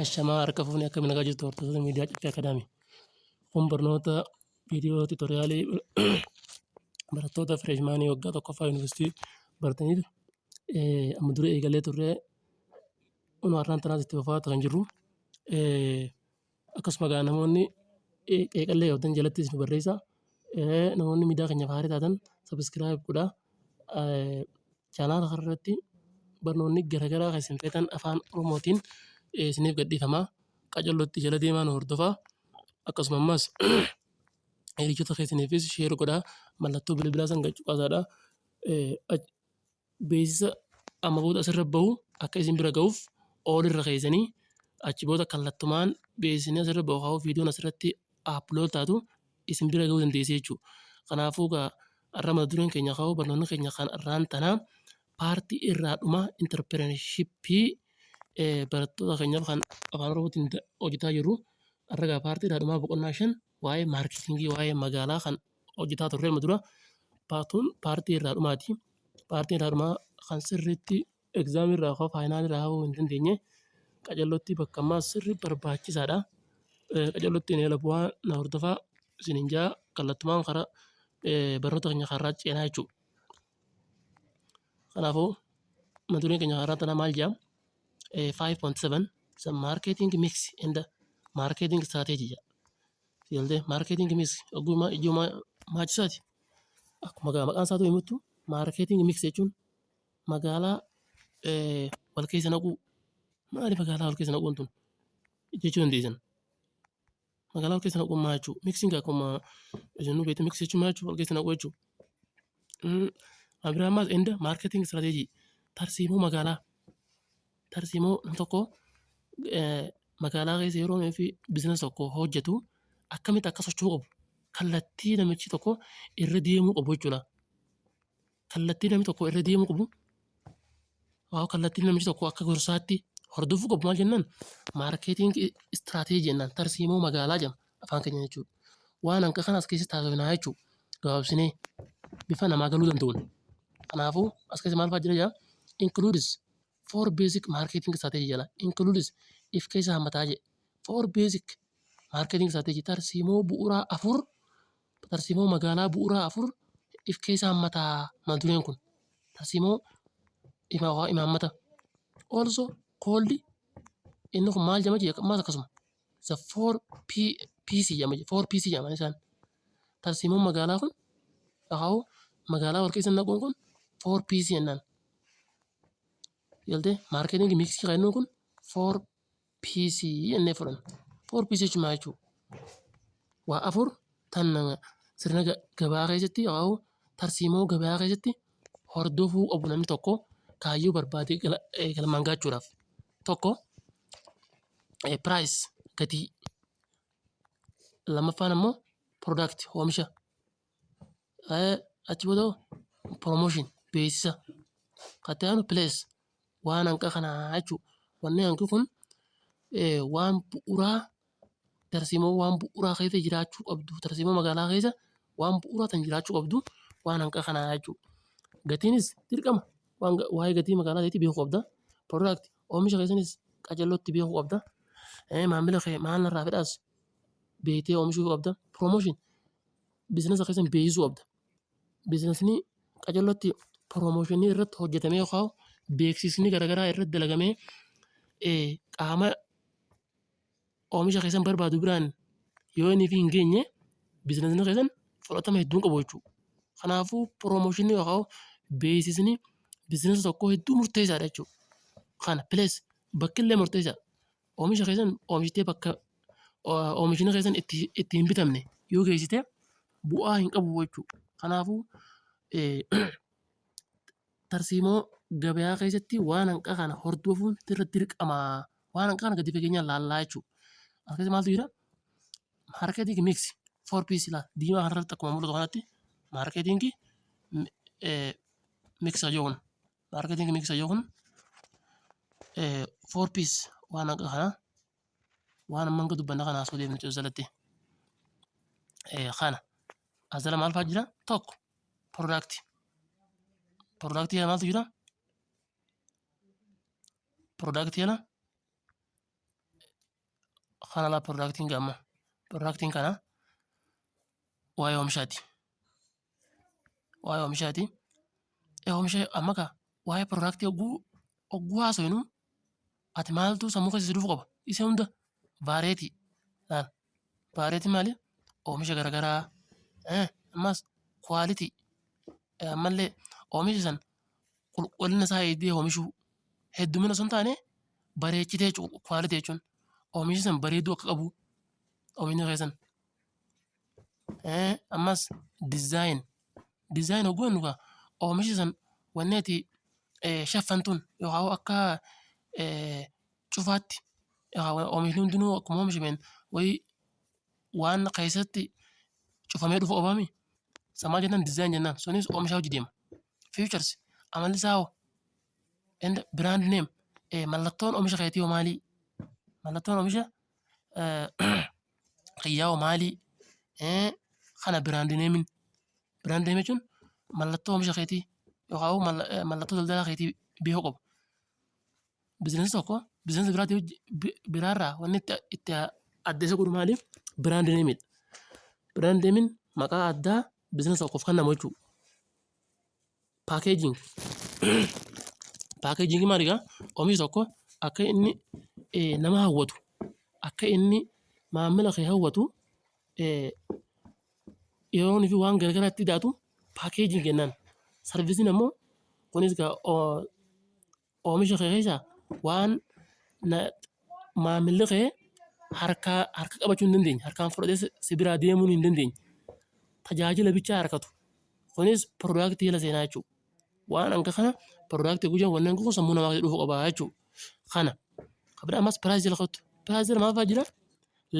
Ashamaa, harka fuunee, akkamiin nagaa jirtu, hordoftoota miidiyaa Caffee Academy? Kun barnoota viidiyoo tutorialii barattoota freshmanii waggaa tokkoffaa yuunivarsiitii barataniif amma dura eegalee turre, kun har'aan tanaas itti fufaa kan jirru. Akkasuma egaa namoonni qeeqallee qabdan jalattis nu barreessaa. Namoonni miidiyaa keenyaaf haaraa taatan subscribe godhaa. Chaanaala kanarratti barnoonni garaagaraa kan isin feetan afaan Oromootiin isiniif gadhiifama. Qacarrootti jala deemaa nu hordofaa. Akkasuma ammas hiriyoota keessaniifis share godhaa. Mallattoo bilbilaa san gad cuqaasaadhaa. Beeksisa amma booda asirra bahu akka isin bira gahuuf all irra keessanii, achi booda kallattumaan beeksisni asirra bahu haa viidiyoon asirratti upload taatu isin bira gahuu dandeessi jechuudha. Kanaafuu egaa har'a mata dureen keenya ka'u, barnoonni keenya kan har'aan tanaa partii irraa dhuma entrepreneurshipii barattoota keenyaaf kan afaan Oromootiin hojjetaa jirru. Har'a egaa partii irraa dhumaa boqonnaa 5 waa'ee marketingii, waa'ee magaalaa kan hojjetaa turre amma dura paartuun partii irraa dhumaati. Partii irraa dhumaa kan sirriitti examii irraa ka'u, finalii irraa hafuu hin dandeenye, qacarrootti bakka ammaa sirrii barbaachisaadha. Qacarrootti inni bu'aa na hordofaa isiniin jaa, kallattumaan karaa barnoota keenya karaa ceenaa jechuudha. Kanaafuu mata dureen keenya karaa tanaa maal jedha? 5.7 the marketing mix and the marketing strategy jedha. Galtee marketing mix ogummaa ijoo maachisaati. Akkuma maqaan isaatu himuttu, marketing mix jechuun magaalaa wal keessa naquu. Maali magaalaa wal keessa naquun tun jechuu dandeessan. Magaalaa wal keessa naquun maal jechuudha? Mixing akkuma isin beektan, mix jechuun maal jechuudha? Wal keessa naquu jechuudha. Biraa ammaas and marketing strategy, tarsiimoo magaalaa, tarsiimoo nam tokko magaalaa keessa yeroo fi business tokko hojjetu akkamitti akka socho'uu qabu, kallattii namichi tokko irra deemuu qabu jechuudha. Kallattii namni tokko irra deemuu qabu, kallattii namichi tokko akka gorsaatti hordofuu qabu maal jennaan? Marketing strategy jennaan, tarsiimoo magaalaa jedhama afaan keenya jechuudha. Waan hanqa kana as keessatti haasofnaa jechuudha, gabaabsinee bifa namaa galuu danda'uun. Kanaafuu as keessa maal fa'aa jira jedhaa? Includes four basic marketing strategy jedha. Includes, if keessa hammataa jedhe. Four basic marketing strategy, tarsiimoo bu'uuraa afur, tarsiimoo magaalaa bu'uuraa afur if keessa hammataa mata dureen kun. Tarsiimoo imaammata. Also called, inni kun maal jedhama jee? Ammas akkasuma. The four P PC jedhama, four PC jedhama isaan. Tarsiimoon magaalaa kun, akaa'u magaalaa wal keessa naquun kun four PC jennaan. Galtee marketing mixii kan inni kun four PC jennee fudhanna. Four PC jechuun maal jechuudha? Waa afur tan sirna gabaa keessatti, akaa'u tarsiimoo gabaa keessatti hordofuu qabu namni tokko kaayyoo barbaade galmaan gaachuudhaaf. Tokko, price, gatii. Lammaffaan ammoo product, oomisha. Achi booda promotion, beeksisa. Kan itti aanu place, waan hanqa kanaa jechuudha. Wanni hanqi kun waan bu'uuraa, tarsiimoo waan bu'uuraa keessa jiraachuu qabdu, tarsiimoo magaalaa keessa waan bu'uuraa tan jiraachuu qabdu waan hanqa kanaa jechuudha. Gatiinis dirqama waa'ee gatii magaalaa keetii beekuu qabda. Product, oomisha keessanis qacarrootti beekuu qabda. Maamila kee maal narraa fedhaas beektee oomishuu qabda. Promotion, businessa keessan beeksisuu qabda. Businessni qacarrootti promotionii irratti hojjetamee yookaan beeksisni garaagaraa irratti dalagamee qaama oomisha keessan barbaadu biraan yoo inni hin geenye, businessni keessan fudhatama hedduu hin qabu jechuudha. Kanaafuu promotionii yookaan beeksisni businessa tokkoo hedduu murteessaadha jechuudha. Kana place, bakki illee murteessaadha. Oomisha keessan oomishtee bakka oomishni keessan itti hin bitamne yoo geessite bu'aa hin qabu jechuudha. Kanaafuu tarsiimoo gabayaa keessatti waan hanqa kana hordofuun sirra dirqama. Waan hanqa kana gadi fageenyaan laallaa jechuudha. As keessa maaltu jira? Marketing mix four P's laal, diimaa kanarratti akkuma mul'atu kanatti marketing mix kun, marketing mix kun four P's, waan hanqa kana, waan amma hanga dubbanna kana haasoo deemnu jalatti. Kana as jala maal fa'aa jira? Tokko, product. Product jala maaltu jira? Product jala Kana laa productiin gaamma. Productiin kana waa'ee oomishaati. Waa'ee oomishaati. Oomisha amma kaa waa'ee productii hogguu haasofnu ati maaltu sammuu keessa si dhufu qaba? Isa hunda variety laal. Variety maali? Oomisha garaagaraa, ammas quality, ammallee oomisha san qulqullina isaa eegdee oomishuu, heddumina osoo hin taane bareechitee jechuudha. Quality jechuun oomishi san bareeduu akka qabu oomishni keessan. Ammas design, design hogguu jennu egaa oomishi san wanni ati shaffantuun yookaan akka cufaatti oomishni hundinuu akkuma oomishameen wayii waan keessatti cufamee dhufu qabaamii? San maal jennaan? Design jennaan. Sunis oomisha hojii deema. Features, amalli isaa hoo? And brand name, mallattoon oomisha keetii hoo maalii? Mallattoon oomisha kiyyaa hoo maalii? Kana brand nameiin. Brand name jechuun mallattoo oomisha keetii yookaan mallattoo daldala keetii beekuu qabu. Businessii tokko businessii biraarraa wanni itti adda isa godhu maali? Brand nameiidha. Brand nameiin maqaa addaa businessa tokkoof kennamu jechuudha. Packaging. Packagingii maali egaa? Oomishni tokko akka inni nama hawwatu, akka inni maamila kee hawwatu, yeroo inni fi waan garaagaraa itti hidhaatu packaging jennaan. Serviceiin ammoo kunis egaa oomisha kee keessaa waan maamilli kee harka qabachuu hin dandeenye, harkaan fudhatee si biraa deemuu hin dandeenye, tajaajila bichaa argatu, kunis productii jala seenaa jechuudha. Waan hanga kana productii guyyaa wanneen kun sammuu namaa keessa dhufuu qaba jechuudha. Kana kan biraa ammas price jala kottu. Price jala maal fa'aa jira?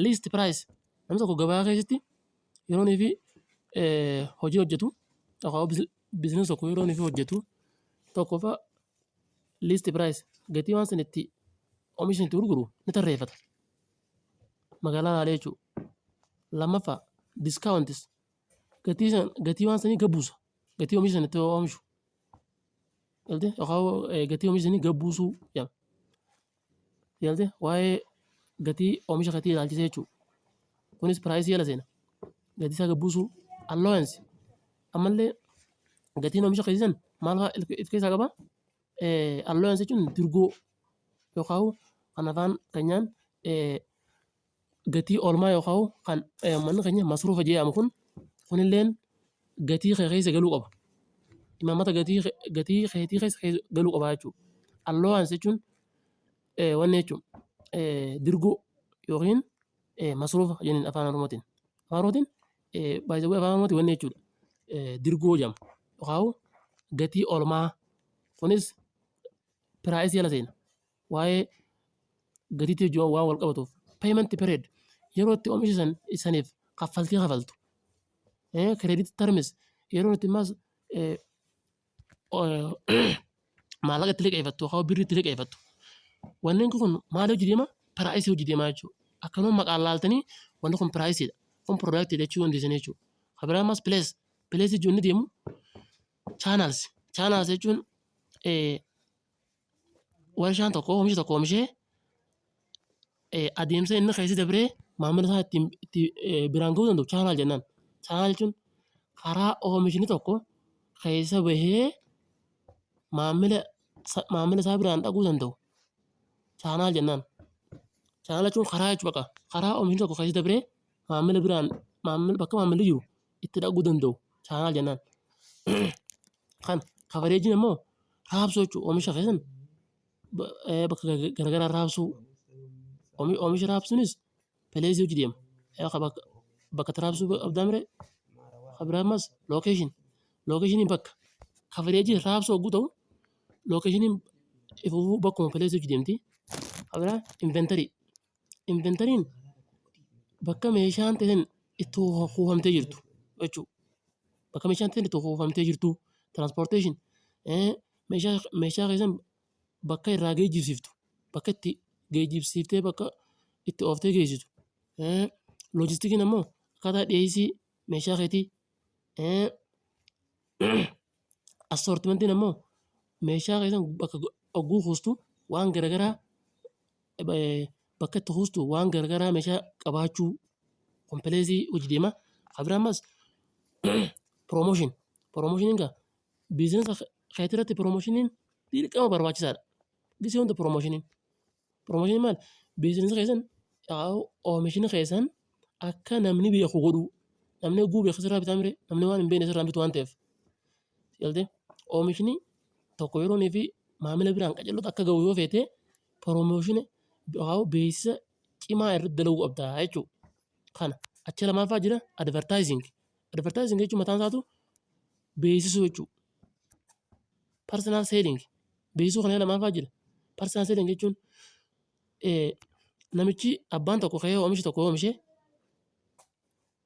List price. Namni tokko gabaa keessatti yeroo inni fi hojii hojjetu yookaan business tokko yeroo inni fi hojjetu, tokkoffaa list price, gatii waan sana itti oomisha itti gurguru ni tarreeffata. Magaalaa ilaalee jechuudha. Lammaffaa discounts, gatii waan sanii gad buusa. Gatii oomisha sana itti oomishu. Galtee yookaan gatii oomisha sanii gad buusuu jedhama. Galtee waa'ee gatii oomisha keetii ilaalchisee jechuudha. Kunis priceii jala seena. Gatii isaa gad buusuu. Allowance, ammallee gatiin oomisha keetii sana maal fa'aa of keessaa qabaa? Allowance jechuun durgoo yookaan kan afaan keenyaan gatii oolmaa yookaan kan uummanni keenya masruufa jedhamu kun, kunilleen gatii kee keessa galuu qaba. Imaammata gatii keetii keessa galuu qaba jechuudha. Allowance jechuun wanni jechuudha, durgoo yookiin masruufa jennaan afaan Oromootiin. Afaan Oromootiin baay'ee afaan Oromootiin wanni jechuudha. Durgoo jedhama yookaan gatii oolmaa, kunis priceii jala seena. Waa'ee gatiitti wajjin waan wal qabatuuf. Payment period, yeroo itti oomisha saniif kaffaltii kafaltu. Credit terms, yeroo itti ammas maallaqa itti liqeeffattu yookaan birrii itti liqeeffattu. Wanneen kun maal hojii deema? Priceii hojii deemaa jechuudha. Akkanuma maqaan laaltanii wanni kun priceiidha. Kun productiidha jechuu dandeessanii jechuudha. Kan biraa ammas place. Place jechuun inni deemu channels. Channels jechuun warshaan tokko oomisha tokko oomishee adeemsa inni keessa dabree maamila isaa ittiin biraan gahuu danda'u channel jennaan. Channel jechuun karaa oomishni tokko keessa bahee maamila isaa biraan dhaquu danda'u channel jennaan. Channel jechuun karaa jechuudha bakka. Karaa oomishni tokko keessa dabree maamila biraan bakka maamilli jiru itti dhaquu danda'u channel jennaan. Kan coverageiin immoo raabsuu jechuudha, oomisha keessan bakka garaagaraa raabsuu. Oomisha raabsuunis placeii hojii deema. Bakka itti raabsuu qabdaa miree? Kan biraa ammas location. Locationiin bakka. Coverageiin raabsuu yogguu ta'u, locationiin ifuu bakkuma placeii hojii deemti. Kan biraa inventory. Inventoryn bakka meeshaan ta'e itti kuufamtee jirtu jechuudha. Bakka meeshaan ta'e itti kuufamtee jirtu. Transportation, meeshaa keessan bakka irraa geejjibsiiftu, bakka itti geejjibsiiftee bakka itti ooftee geessitu. Logisticiin ammoo akkaataa dhiyeessii meeshaa keetii. Assortmentiin ammoo meeshaa keessan bakka hogguu kuustu waan garaagaraa Bakka itti kuustu waan garagaraa meeshaa qabaachuu, complex hojii deema. Kan biraa ammas promotion. Promotioniin gaa business keetii irratti promotioniin dirqama barbaachisaadha. Gisee hunda promotioniin. Promotioniin maali? Business keessan, oomishni keessan akka namni beeku godhuu. Namni hogguu beeku sirraa bitaa miree? Namni waan hin beekne sirraa hin bitu waan ta'eef. Galtee oomishni tokko yeroo inni fi maamila biraan qacellotti akka gahu yoo feete, promotion beeksisa cimaa irratti dalaguu qabda jechuudha. Kana achi lamaffaa jira advertising. Advertising jechuun mataan isaatu beeksisuu jechuudha. Personal selling, beeksisuu kana lamaffaa jira. Personal selling jechuun namichi abbaan tokko ka'ee oomisha tokko oomishee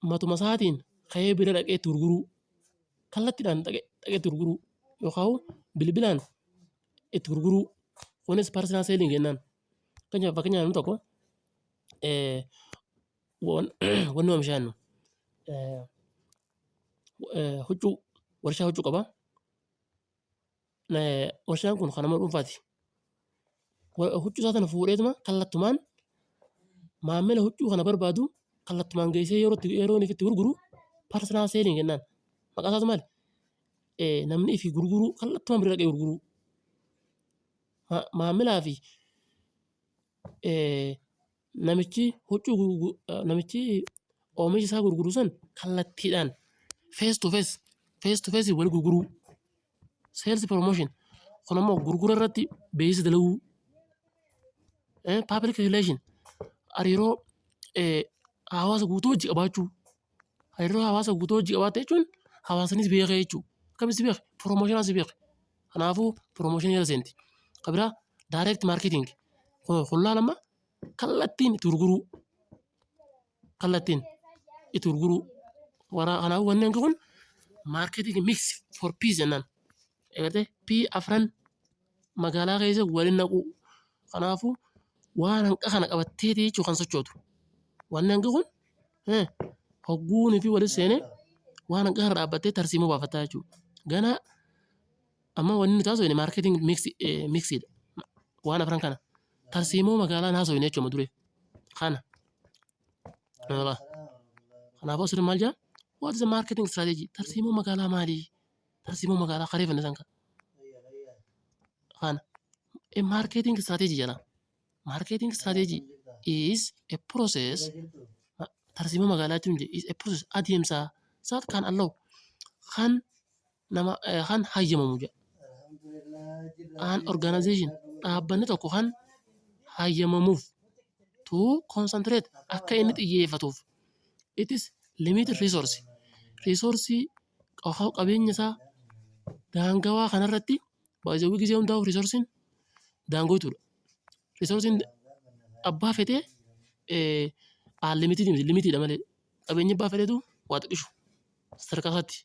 matuma isaatiin ka'ee bira dhaqee itti gurguruu, kallattiidhaan dhaqee itti gurguruu yookaan bilbilaan itti gurguruu, kunis personal selling jennaan. Fakkeenyaaf, namni tokko wanni oomishaa jennu huccuu, warshaa huccuu qaba. Warshaan kun kan nama dhuunfaati. Huccuu isaa sana fuudheetuma kallattumaan maamila huccuu kana barbaadu kallattumaan geessee yeroo inni itti gurguru personal selling jennaan. Maqaan isaas maali? Namni ifii gurguruu, kallattumaan bira dhaqee gurguruu. Maamilaa fi namichi huccuu, namichi oomisha isaa gurguru sun kallattiidhaan face to face wal gurguruu. Sales promotion kun ammoo gurgura irratti beeksisa dalaguu. Public relation, hariiroo hawaasa guutuu wajji qabaachuu. Hariiroo hawaasa guutuu wajji qabaatte jechuun hawaasnis beekee jechuudha. Akkamitti si beeke? Promotionaan si beeke. Kanaafuu promotionii jala seenti. Kan biraa direct marketing, kun lama kallattiin itti gurguruu. Kallattiin itti gurguruu. Kanaafuu wanneen kun marketing mix four P's jennaan. Agartee, P afran magaalaa keessa waliin naquu. Kanaafuu waan hanqa kana qabatteeti jechuudha kan sochootu. Wanni hanqi kun hogguunii fi walitti seenee waan hanqa kana dhaabbattee tarsiimoo baafattaa jechuudha. Ganaa amma wanni nuti haasofne marketing mixiidha. Waan afran kana. Tarsiimoo magaalaa haasofne jechuudha duree. Kana. Kanaafuu asirra maal jedhaa? What is the marketing strategy? Tarsiimoo magaalaa maali? Tarsiimoo magaalaa kareeffanne san kana. A marketing strategy jedha. Marketing strategy is a process, tarsiimoo magaalaa jechuun is a process, adeemsa, that can allow, kan nama kan hayyamamu jedha. An organization, dhaabbanni tokko kan hayyamamuuf, to concentrate, akka inni xiyyeeffatuuf, it is limited resource, resource qabeenya isaa daangawaa kanarratti baay'ee gisee hundaa'u resourceiin daangootuudha. Resourceiin abbaa fedhee unlimited miti, limitiidha malee, qabeenya abbaa fedheetu waa xiqqishu sadarkaa isaatti.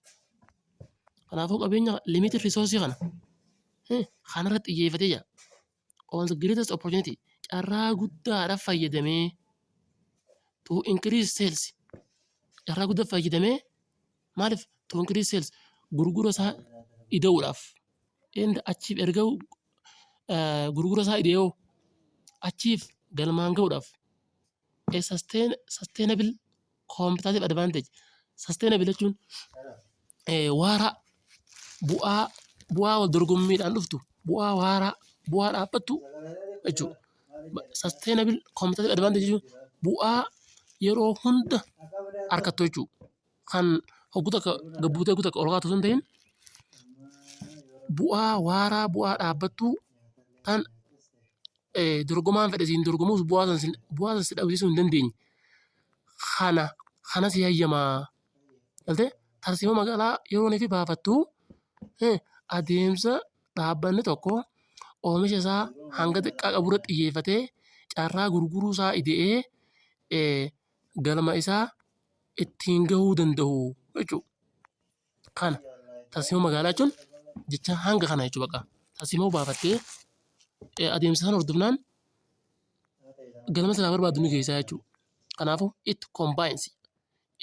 Kanaafuu qabeenya limited resource kana kanarratti xiyyeeffatee jira. On the greatest opportunity, carraa guddaadhaaf fayyadamee, to increase sales, carraa guddaa fayyadamee, maaliif? To increase sales, gurgura isaa ida'uudhaaf, and achiif, erga gurgura isaa ida'ee achiif galmaan ga'uudhaaf, a sustainable competitive advantage. Sustainable jechuun waaraa, bu'aa wal dorgommiidhaan dhuftu, bu'aa waaraa, bu'aa dhaabbattu jechuudha. Sustainable competitive advantage jechuun bu'aa yeroo hunda argattu jechuudha. Kan hogguu takka gad buutee hogguu takka ol kaatu osoo hin ta'in, bu'aa waaraa, bu'aa dhaabbattuu kan dorgomaan fedhe siin dorgomus bu'aa sana si dhabsiisuu hin dandeenye. Kana si hayyamaa. Galtee tarsiimoo magaalaa yeroo inni baafattu adeemsa dhaabbanni tokko oomisha isaa hanga xiqqaa qabu irratti xiyyeeffatee carraa gurguruu isaa ida'ee galma isaa ittiin gahuu danda'u jechuudha. Kana tarsiimoo magaalaa jechuun jecha hanga kana jechuudha bakka. Tarsiimoo baafattee adeemsa sana hordofnaan galma silaa barbaaddu ni geessaa jechuudha. Kanaafuu it combines,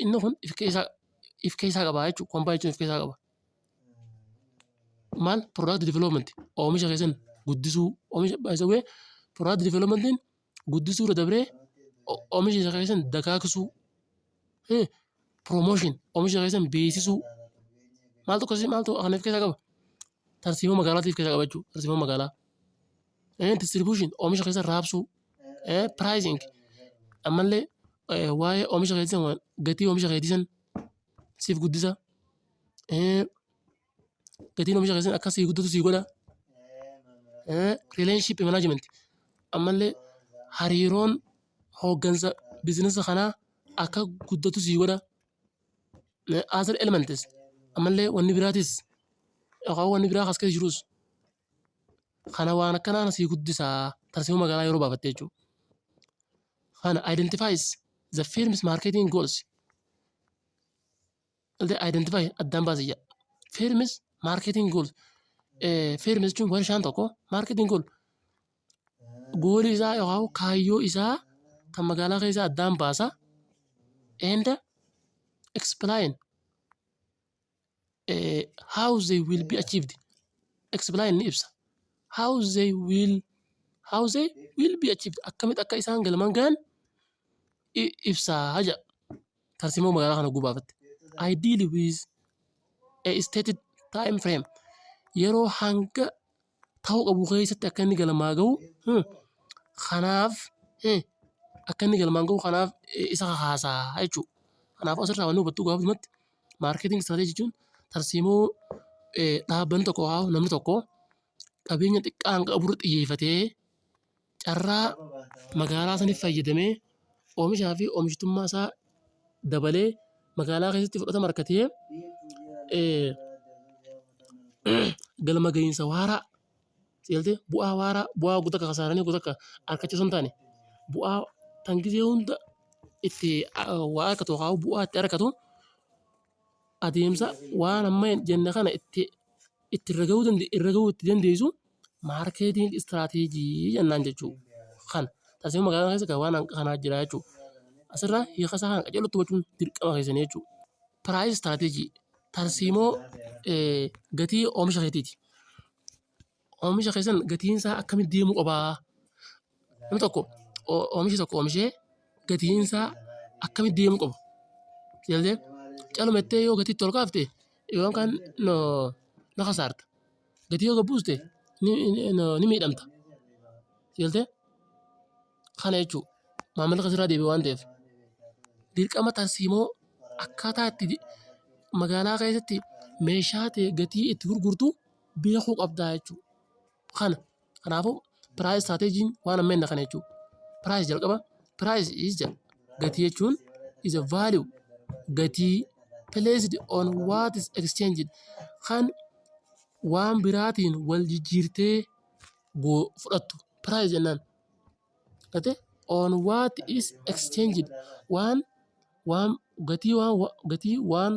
inni kun if keessaa qaba jechuudha. Combine jechuun if keessaa qaba. Maal? Product development, oomisha keessan guddisuu, oomisha by the way, product developmentiin Guddisuu irra dabree oomisha isa keessan dagaagsuu. Promotion, oomisha keessan beeksisuu. Maaltu akkasii, maaltu kana of keessaa qaba? Tarsiimoo magaalaatiif keessaa qaba jechuudha. Tarsiimoo magaalaa. Distribution, oomisha keessan raabsuu. Pricing, ammallee waa'ee oomisha keessan, gatii oomisha keetii san siif guddisa. Gatiin oomisha keessan akka sii guddatu sii godha. Relationship management, ammallee hariiroon hooggansa biizinasa kanaa akka guddatu sii godha. Other elements, ammallee wanni biraatis yookaan wanni biraa as keessa jirus kana waan akkanaa sii guddisaa tarsiimoo magaalaa yeroo baafatte jechuudha. Kana identifies the firm's marketing goals. Identify, addaan baasi jedha. Firm's marketing goals. Firm jechuun warshaan tokko marketing goal, goalii isaa yookaan kaayyoo isaa kan magaalaa keessaa addaan baasa. And explain how they will be achieved. Explain, ni ibsa. How they will be achieved, akkamitti akka isaan galmaan gahan ibsaa jedha. Tarsiimoo magaalaa kana gubaafatte. Ideally with a stated time frame, yeroo hanga ta'uu qabu keessatti akka inni galmaa gahu, kanaaf akka inni galmaan gahu kanaaf isa kakaasaa jechuudha. Kanaafuu asirraa wanni hubattu gabaabumatti marketing strategy jechuun tarsiimoo dhaabbanni tokko yookaan namni tokko qabeenya xiqqaa qabu irratti xiyyeeffatee carraa magaalaa saniif fayyadamee oomishaa fi oomishtummaa isaa dabalee magaalaa keessatti fudhatama argatee galma gahiinsa waaraa seeltee bu'aa waaraa, bu'aa guutuu akka kasaaranii guutuu akka argachuu osoo hin taane, bu'aa tan gizee hunda itti waa argatu yookaan bu'aa itti argatu adeemsa waan amma jenne kana itti irra gahuu itti dandeessu marketing strategy jennaan jechuudha. Kana tarsiimoo magaalaa keessa waan kanaa jira jechuudha. Asirraa hiika isaa kana qajeellotti hubachuun dirqama keessanii jechuudha. Price strategy, tarsiimoo gatii oomisha keetiiti. Oomisha keessan gatiin isaa akkamitti deemuu qabaa? Namni tokko oomisha tokko oomishee gatiin isaa akkamitti deemuu qaba? Seeltee caluma jettee yoo gatii itti ol kaafte yookaan na kasaarta. Gatii yoo gad buuste ni miidhamta. Seeltee kana jechuudha. Maamilli kan sirraa deebi'u waan ta'eef. Dirqama tarsiimoo akkaataa itti magaalaa keessatti meeshaa ta'e gatii itti gurgurtu beekuu qabdaa jechuudha. Kana kanaafuu price strategyn waan amma inni kana jechuudha. Price jalqaba, price is jedha, gatii jechuun is a value, gatii, placed on what is exchanged, kan waan biraatiin wal jijjiirtee fudhattu price jennaan. Gatee on what is exchanged, waan gatii waan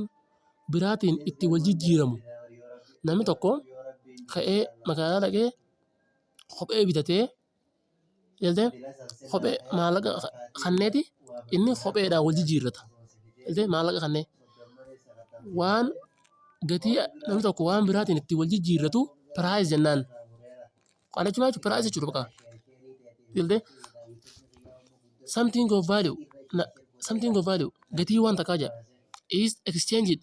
biraatiin itti wal jijjiiramu. Namni tokko ka'ee magaalaa dhaqee kophee bitatee galtee kophee maallaqa kanneeti inni kopheedhaan wal jijjiirrata. Galtee maallaqa kannee waan gatii namni tokko waan biraatiin itti wal jijjiirratu price jennaan. Kana jechuun maal jechuudha? Price jechuudha bakka. Galtee something of value, something of value, gatii waan takkaa jedha, is exchanged,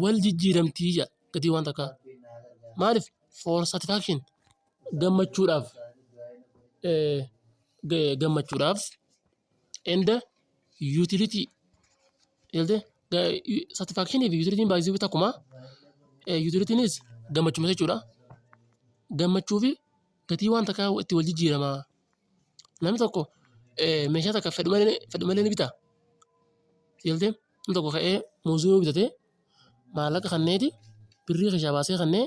wal jijjiiramtii jedha gatii waan takkaa. Maaliif? For satisfaction, gammachuudhaaf, gammachuudhaaf, and utility. Galtee satisfaction fi utilityn baay'isuu takkuma. Utilitynis gammachuu jechuudha. Gammachuu fi gatii waan takkaa itti wal jijjiirama. Namni tokko meeshaa takka fedhu malee ni bitaa? Galtee namni tokko ka'ee muuzii yoo bitate maallaqa kanneeti birrii keessaa baasee kannee.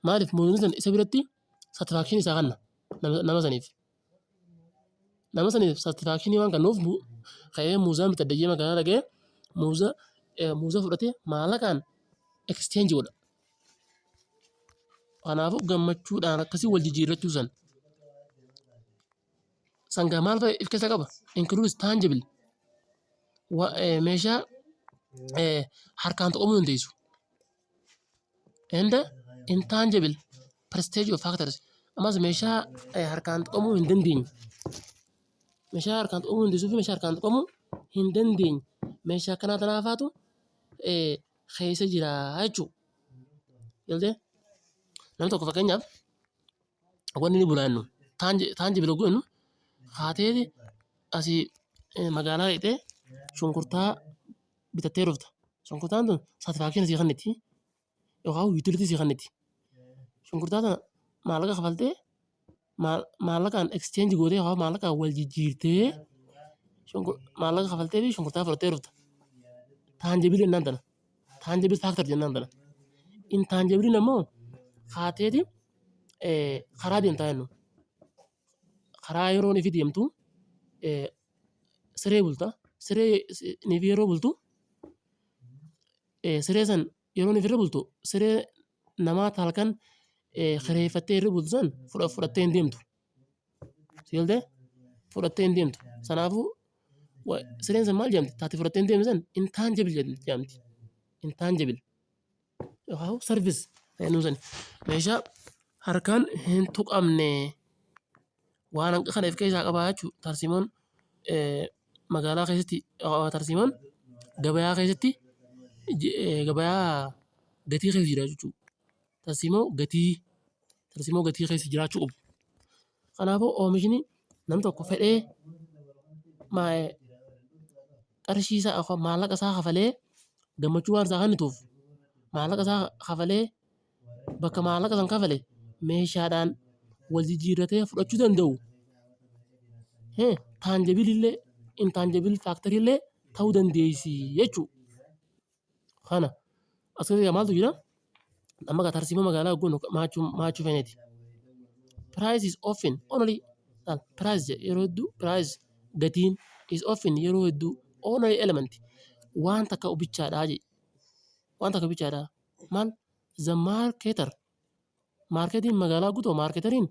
Maaliif? Muuziin sun isa biratti satisfaction isaa kenna nama saniif. Nama saniif satisfaction waan kennuuf ka'ee muuzaan bitadha jedhee magaalaa dhaqee muuza fudhatee maallaqaan exchange godha. Kanaafuu gammachuudhaan akkasii wal jijjiirrachuu san. Sangaa maal fa'i of keessaa qaba? Includes tangible, meeshaa harkaan tuqamuu dandeessu. And intangible prestige of factors, ammas meeshaa harkaan tuqamuu hin dandeenye. Meeshaa harkaan tuqamuu dandeessuu fi meeshaa harkaan tuqamuu hin dandeenye. Meeshaa akkanaa tanaafaatu keessa jira jechuudha. Galtee? Namni tokko fakkeenyaaf wanni inni bulaa jennu tangible yogguu jennu haatee asii magaalaa dhaqxee shunkurtaa bitattee dhufta. Shunkurtaan tun satisfaction sii kenniti yookaan utility sii kenniti. Shunkurtaa tana maallaqa kafaltee, maallaqaan exchange gootee yookaan maallaqaan wal jijjiirtee, maallaqa kafaltee fi shunkurtaa fudhattee dhufta. Tangible jennaan tana. Tangible factor jennaan tana. Intangibleiin ammoo haateeti karaa deemtaa jennu. Karaa yeroo ifi deemtu siree bulta. Siree niif yeroo bultu, siree san yeroo niif irra bultu, siree namaa halkan kireeffattee irra bultu san fudhattee hin deemtu. Si galtee? Fudhattee hin deemtu. Sanaafuu sireen sun maal jedhamti? Taate fudhattee hin deemne san intangible jedhamti. Intangible. Yookaan service jennuun sani. Meeshaa harkaan hin tuqamne waan hanqa kana of keessaa qabaa jechuudha. Tarsiimoon magaalaa keessatti, tarsiimoon gabayaa keessatti, gabayaa gatii keessa jira jechuudha. Tarsiimoo gatii keessa jiraachuu qabu. Kanaafuu oomishni namni tokko fedhee qarshii isaa yookaan maallaqa isaa kafalee gammachuu waan isaa kennituuf, maallaqa isaa kafalee bakka maallaqa san kafale meeshaadhaan wal jijjiirratee fudhachuu danda'u, tangible illee intangible factorii illee ta'uu dandeessi jechuudha. Kana as keessa maaltu jira? Amma gaa tarsiimoo magaalaa hogguu maachuu feeneeti. Price is often only, price yeroo hedduu, price gatiin, is often yeroo hedduu, only element waan takka bichaadhaa jedhe. Waan takka bichaadhaa. Maal? The marketer, marketiin magaalaa guutuu, marketeriin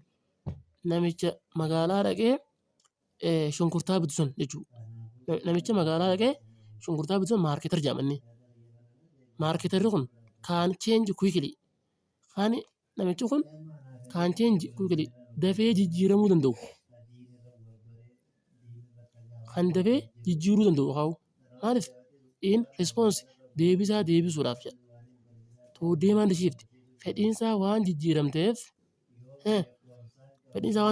namicha magaalaa dhaqee shunkurtaa bitu sun jechuudha. Namicha magaalaa dhaqee shunkurtaa bitu sun marketer jedhama inni. Marketerri kun can change quickly. Kan namichi kun can change quickly, dafee jijjiiramuu danda'u. Kan dafee jijjiiruu danda'u haa maaliif in response deebisaa deebisuudhaaf jedha. To demand shift, fedhiinsaa waan jijjiiramteef, fedhiinsaa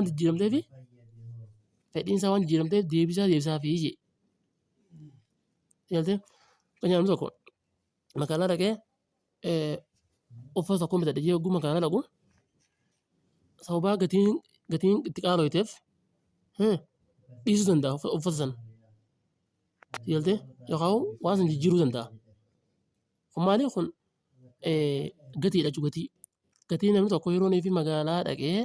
waan jijjiiramteef deebisaa deebisaafii jedhe. Galtee? Fakkeenyaaf namni tokko magaalaa dhaqee uffata tokko bitadhe jedhee yogguu magaalaa dhaqu, sababaa gatiin itti qaala'eef dhiisuu danda'a uffata sana. Galtee? Yookaan waan sana jijjiiruu danda'a. Kun maali? Kun gatiidha jechuudha, gatii. Gatii namni tokko yeroo inni magaalaa dhaqee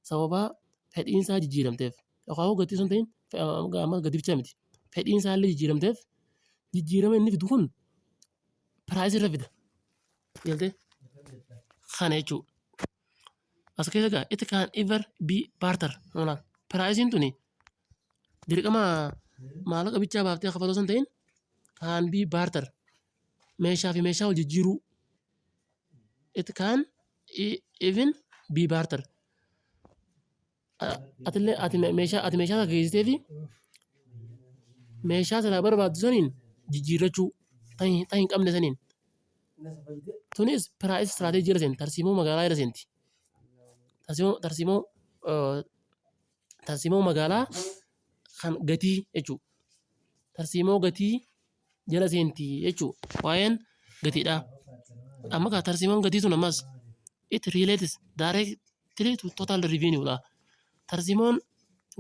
sababaa fedhiinsaa jijjiiramteef, yookaan gatii osoo hin ta'in, amma gatii bichaa miti, fedhiinsaa illee jijjiiramteef, jijjiirama inni fidu kun priceii irra fida. Galtee? Kana jechuudha. As keessa egaa it can ever be barter. Priceiin tuni dirqama maallaqa bichaa baaftee kafaluu osoo hin ta'in, can be barter, meeshaa fi meeshaa wal jijjiiruu. It can even be barter. Atillee ati meeshaa geessitee fi meeshaa silaa barbaaddu saniin jijjiirrachuu tan hin qabne saniin. Tunis price strategy jala seenti, tarsiimoo magaalaa jala seenti. Tarsiimoo magaalaa kan gatii jechuudha. Tarsiimoo gatii jala seenti jechuudha. Waa'een gatiidha. Amma kaa tarsiimoon gatii sun ammas it relates directly to total revenue dha. Tarsiimoon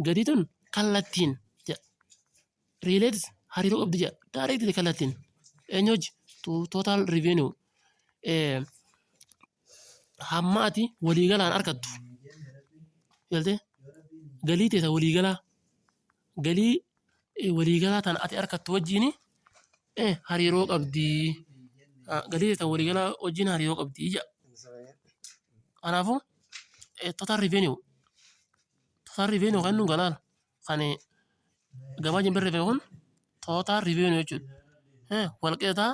gatii tun kallattiin jedha. Relates hariiroo qabdi jedha. Directly kallattiin. Eenyu wajji? To total revenue. Hamma ati waliigalaan argattu. Galtee? Galii teessa waliigalaa. Galii waliigalaa tana ati argattu wajjin hariiroo qabdi. Galii teessa waliigalaa wajjin hariiroo qabdi jedha. Kanaafuu total revenue. Total revenue kan nu galaala. Kan gabaa jin barreeffame kun total revenue jechuudha. Walqixxaa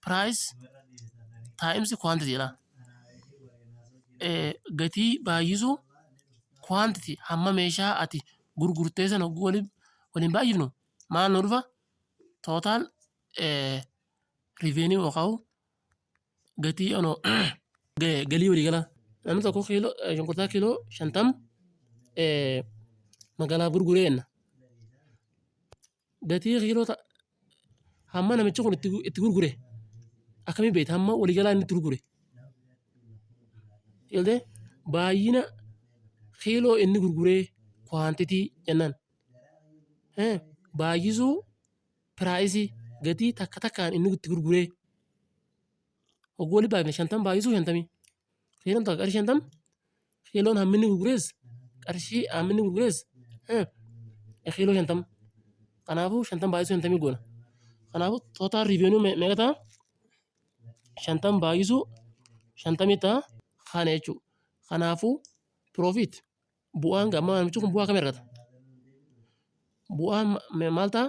price times quantity dha. Gatii baay'isuu quantity, hamma meeshaa ati gurgurtee sana waliin Waliin baay'ifnu maal nu dhufa? Total revenue yookaan gatii galii waliigalaa. Namni tokko kiiloo shunkurtaa kiiloo 50 magaalaaf gurguree jenna. Gatii kiiloo hamma namichi kun itti gurgure akkamiin beekta hamma waliigalaa inni itti gurgure? Galtee baay'ina kiiloo inni gurguree quantity jennaan. Baay'isuu price gatii takka takkaan inni itti gurguree. Hogguu walitti baay'ifne 50 baay'isuu 50. Kiiloon takka qarshii 50, kiiloon hammi inni gurgurees qarshii hammi inni gurgurees kiiloo 50. Kanaafuu 50 baay'isuu 50 goona. Kanaafuu total revenue meeqa ta'a? 50 baay'isuu 50 ta'a kana jechuudha. Kanaafuu profit bu'aan amma namichi kun bu'aa akkamii argata? Bu'aan maal ta'a?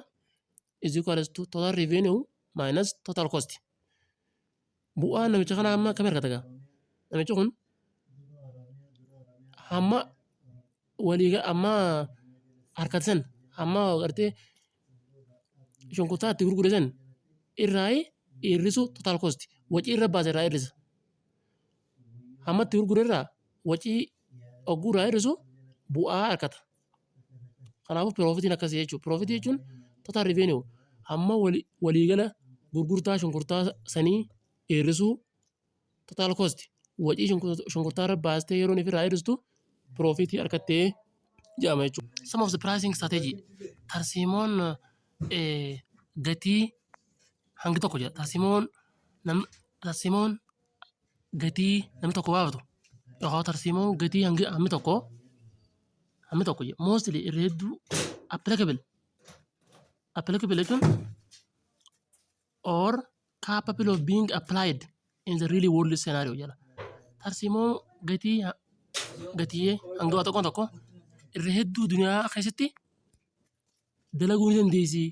Is equals to total revenue minus total cost. Bu'aan namicha kanaa amma akkamii argata gaa? Namichi kun hamma walii amma harkate san, hamma gartee shunkurtaa itti gurgure san irraa hir'isu total cost, wacii irra baase irraa hir'isa. Hamma itti gurgure irraa wacii hogguu irraa hir'isu bu'aa argata. Kanaafuu profitiin akkasii jechuudha. Profitii jechuun total revenue, hamma waliigala gurgurtaa shunkurtaa sanii hir'isuu total cost, wacii shunkurtaa irra baastee yeroo inni irraa hir'istu profitii argattee jedhama jechuudha. Some of the pricing strategy, tarsiimoon gatii hangi tokko jira. Tarsiimoon gatii namni tokko baafatu yookaan tarsiimoon gatii hangi hammi tokko mostly irra hedduu applicable. Applicable jechuun or capable of being applied in the real world scenario jedha. Tarsiimoo gatii hanga tokko tokko irra hedduu duniyaa keessatti dalaguu ni dandeessi.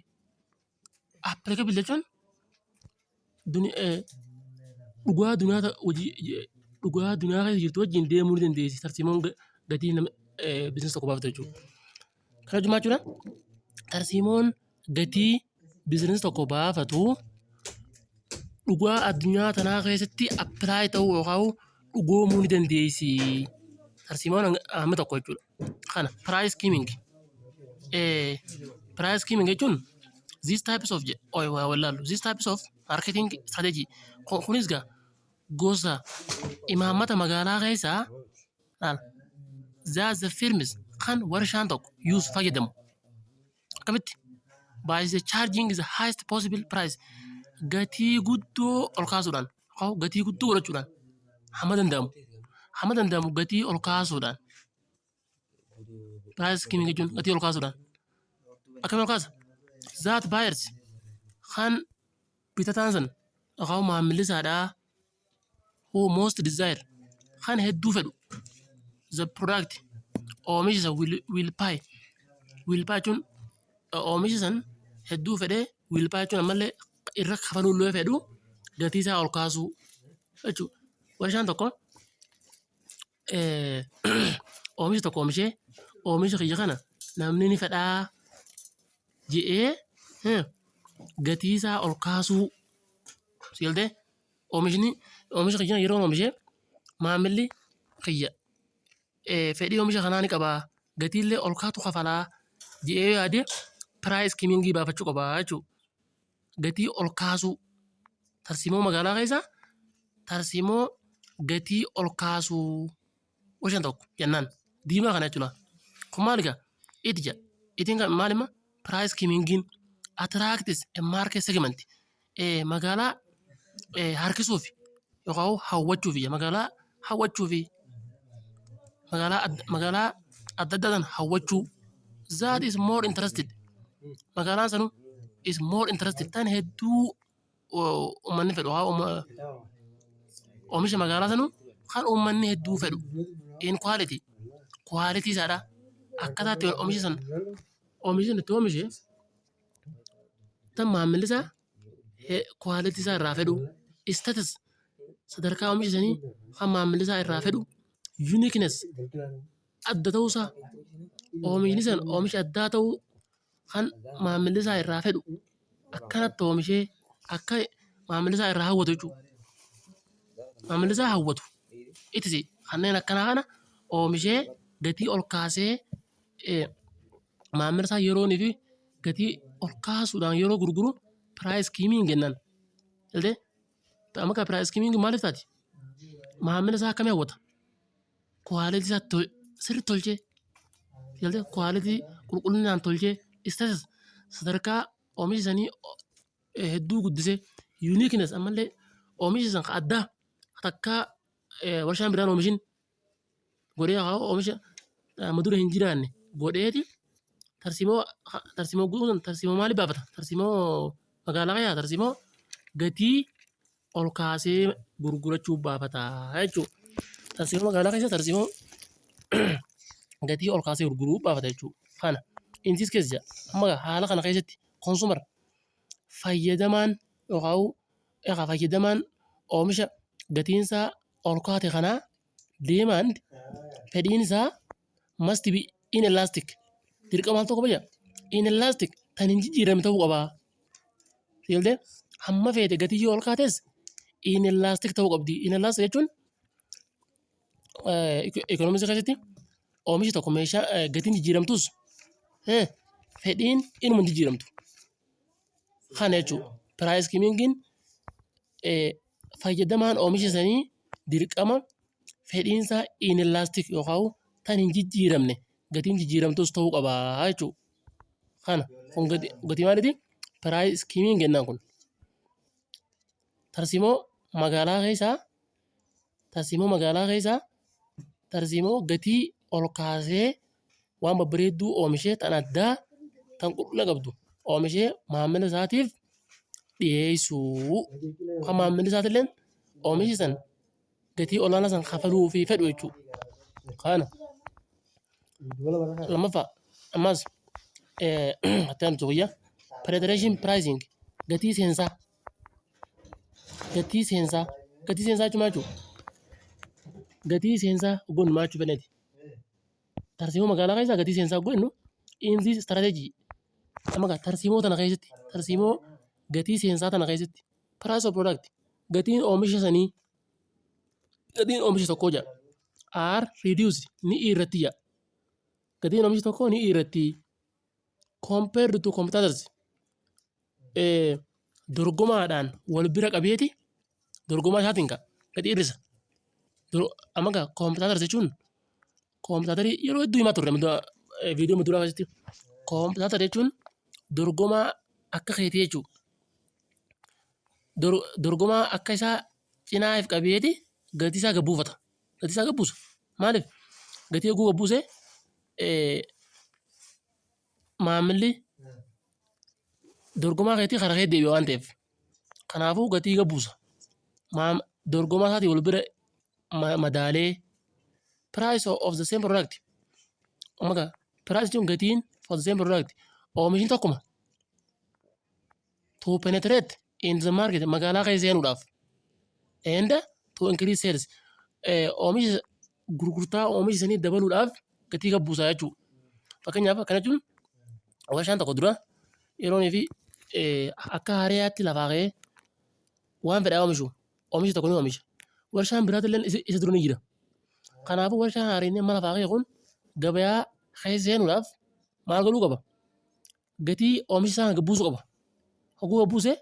Applicable jechuun dhugaa duniyaa hojii dhugaa duniyaa keessa jirtu wajjin deemuu ni dandeessi tarsiimoon gatii nama business tokko baaftu jechuudha. Kana jechuun maal jechuudha? Tarsiimoon gatii business tokko baafatu dhugaa addunyaa tanaa keessatti apply ta'uu yookaan dhugoomuu ni dandeessi. Tarsiimoon hamma tokko jechuudha. Kana price skimming. Price skimming jechuun these types of wallaallu these types of marketing strategy, kunis gaa gosa imaammata magaalaa keessaa laal that the firms kan warshaan tokko use fayyadamu akkamitti by the charging the highest possible price, gatii guddoo ol kaasuudhaan yookaan gatii guddoo godhachuudhaan hamma danda'amu gatii ol kaasuudhaan. Price skimming jechuun gatii ol kaasuudhaan akkamiin ol kaasa? That buyers kan bitataan san yookaan maamilli isaadhaa who most desire kan hedduu fedhu the product oomisha san will pay. Will pay jechuun oomisha san hedduu fedhee, will pay jechuun ammallee irra kafaluu illee fedhu gatii isaa ol kaasuu jechuudha. Warshaan tokko oomisha tokko oomishee oomisha kiyya kana namni ni fedhaa jedhee gatii isaa ol kaasuu. Si galtee? Oomishni oomisha kiyya yeroo oomishee maamilli kiyya fedhii oomisha kanaa ni qabaa, gatiillee ol kaatu kafalaa jedhee yaade price skimmingii baafachuu qabaa jechuudha. Gatii ol kaasuu, tarsiimoo magaalaa keessaa tarsiimoo gatii ol kaasuu warshaan tokko jennaan diimaa kana jechuudha. Kun maali egaa? It jedha. Itiin kan maal hima? Price skimmingiin attracts a market segment, magaalaa harkisuuf yookaan hawwachuuf, magaalaa hawwachuuf, magaalaa adda addaatiin hawwachuu that is more interested, magaalaan sanuu is more interested tan hedduu uummanni fedhu, oomisha magaalaa sanuu kan uummanni hedduu fedhu, in quality, quality isaadha, akkaataa itti oomisha san oomisha itti oomishe tan maamilli isaa quality isaa irraa fedhu, status sadarkaa oomisha sanii kan maamilli isaa irraa fedhu, uniqueness adda ta'uusaa, oomishni san oomisha addaa ta'uu. Kan maamilli isaa irraa fedhu akkanatti oomishee akka maamilli isaa irraa hawwatu jechuudha. Maamilli isaa hawwatu ittisi kanneen akkanaa kana oomishee gatii ol kaasee maamila isaa yeroonii fi gatii ol kaasuudhaan yeroo gurguru price skimming jennaan. Galtee? Amma kan price skimming maaliif taati? Maamila isaa akkamii hawwata? Quality isaa sirriitti tolchee, galtee, quality qulqullinaan tolchee, status sadarkaa oomisha sanii hedduu guddisee, uniqueness ammallee oomisha san ka addaa takkaa warshaan biraan oomishin godhee, haa oomisha amma dura hin jiraanne godheeti. Tarsiimoo guutuun tarsiimoo maalii baafata? Tarsiimoo magaalaa keessaa tarsiimoo gatii ol kaasee gurgurachuu baafata jechuudha. Tarsiimoo magaalaa keessa tarsiimoo gatii ol kaasee gurguruu baafata jechuudha. Kana in this case jedha, amma haala kana keessatti consumer fayyadamaan yookaan fayyadamaan oomisha gatiinsaa ol kaate kanaa demand fedhiin isaa must be inelastic, dirqama maal tokko qaba, inelastic tan hin jijjiiramne ta'uu qaba. Sigaltee, hamma feete gatii yoo ol kaates inelastic ta'uu qabdi. Inelastic jechuun ikoonomiksii keessatti oomishi tokko meeshaa gatiin jijjiiramtus fedhiin inuma hin jijjiiramtu. Kana jechuudha. Price skimmingiin fayyadamaan oomisha sanii dirqama fedhiinsaa inelastic yookaan tan hin jijjiiramne gatiin jijjiiramtus ta'uu qaba jechuudha. Kana kun gatii maaliiti? Price skimming jennaan kun. Tarsiimoo magaalaa keessaa, tarsiimoo magaalaa keessaa tarsiimoo gatii ol kaasee waan babbareedduu oomishee, tan addaa, tan qulqullina qabdu oomishee maamila isaatiif dhiyeessuu, kan maamilli isaatillee oomishi san gatii olaanaa san kafaluufii fedhu jechuudha. Kana lammaffaa ammas itti aantu guyyaa penetration pricing, gatii seensaa. Gatii seensaa, gatii seensaa jechuun maal jechuudha? Gatii seensaa goonu maal jechuu fedheeti? Tarsiimoo magaalaa keessaa gatii seensaa goonu in this strategy, amma gaa tarsiimoo tana keessatti, tarsiimoo gatii seensaa tana keessatti, price of product, gatiin oomisha sanii, gatiin oomisha tokkoo jedha are reduced, ni irratti jedha, gatiin oomisha tokkoo ni irratti compared to competitors, dorgomaadhaan wal bira qabeeti, dorgomaa isaatiin ka gadi hir'isa. Amma gaa competitors jechuun competitorii yeroo hedduu himaa turre viidiyoo duraa keessatti. Competitor jechuun dorgomaa akka keetii jechuudha. Dorgomaa akka isaa cinaa if qabeeti gatii isaa gad buufata. Gatii isaa gad buusa. Maaliif? Gatii yogguu gad buuse maamilli dorgomaa keetii karaa kee deebi'a waan ta'eef. Kanaafuu gatii gad buusa. Dorgomaa isaatiin wal bira madaalee price of the same product. Amma gaa price jechuun gatiin for the same product, oomishni tokkuma, to penetrate in the market, magaalaa keessa seenuudhaaf, and to increase sales, oomisha gurgurtaa oomisha sanii dabaluudhaaf gatii gad buusaa jechuudha. Fakkeenyaaf, akkana jechuun warshaan tokko dura yeroo fi akka haaraatti lafaa ka'ee waan fedhe oomishu, oomisha tokko ni oomisha. Warshaan biraatillee isa dura ni jira. Kanaafuu warshaan haaraan amma lafaa ka'e kun gabayaa keessa seenuudhaaf maal godhuu qaba? Gatii oomisha isaa gad buusuu qaba. Hogguu gad buuse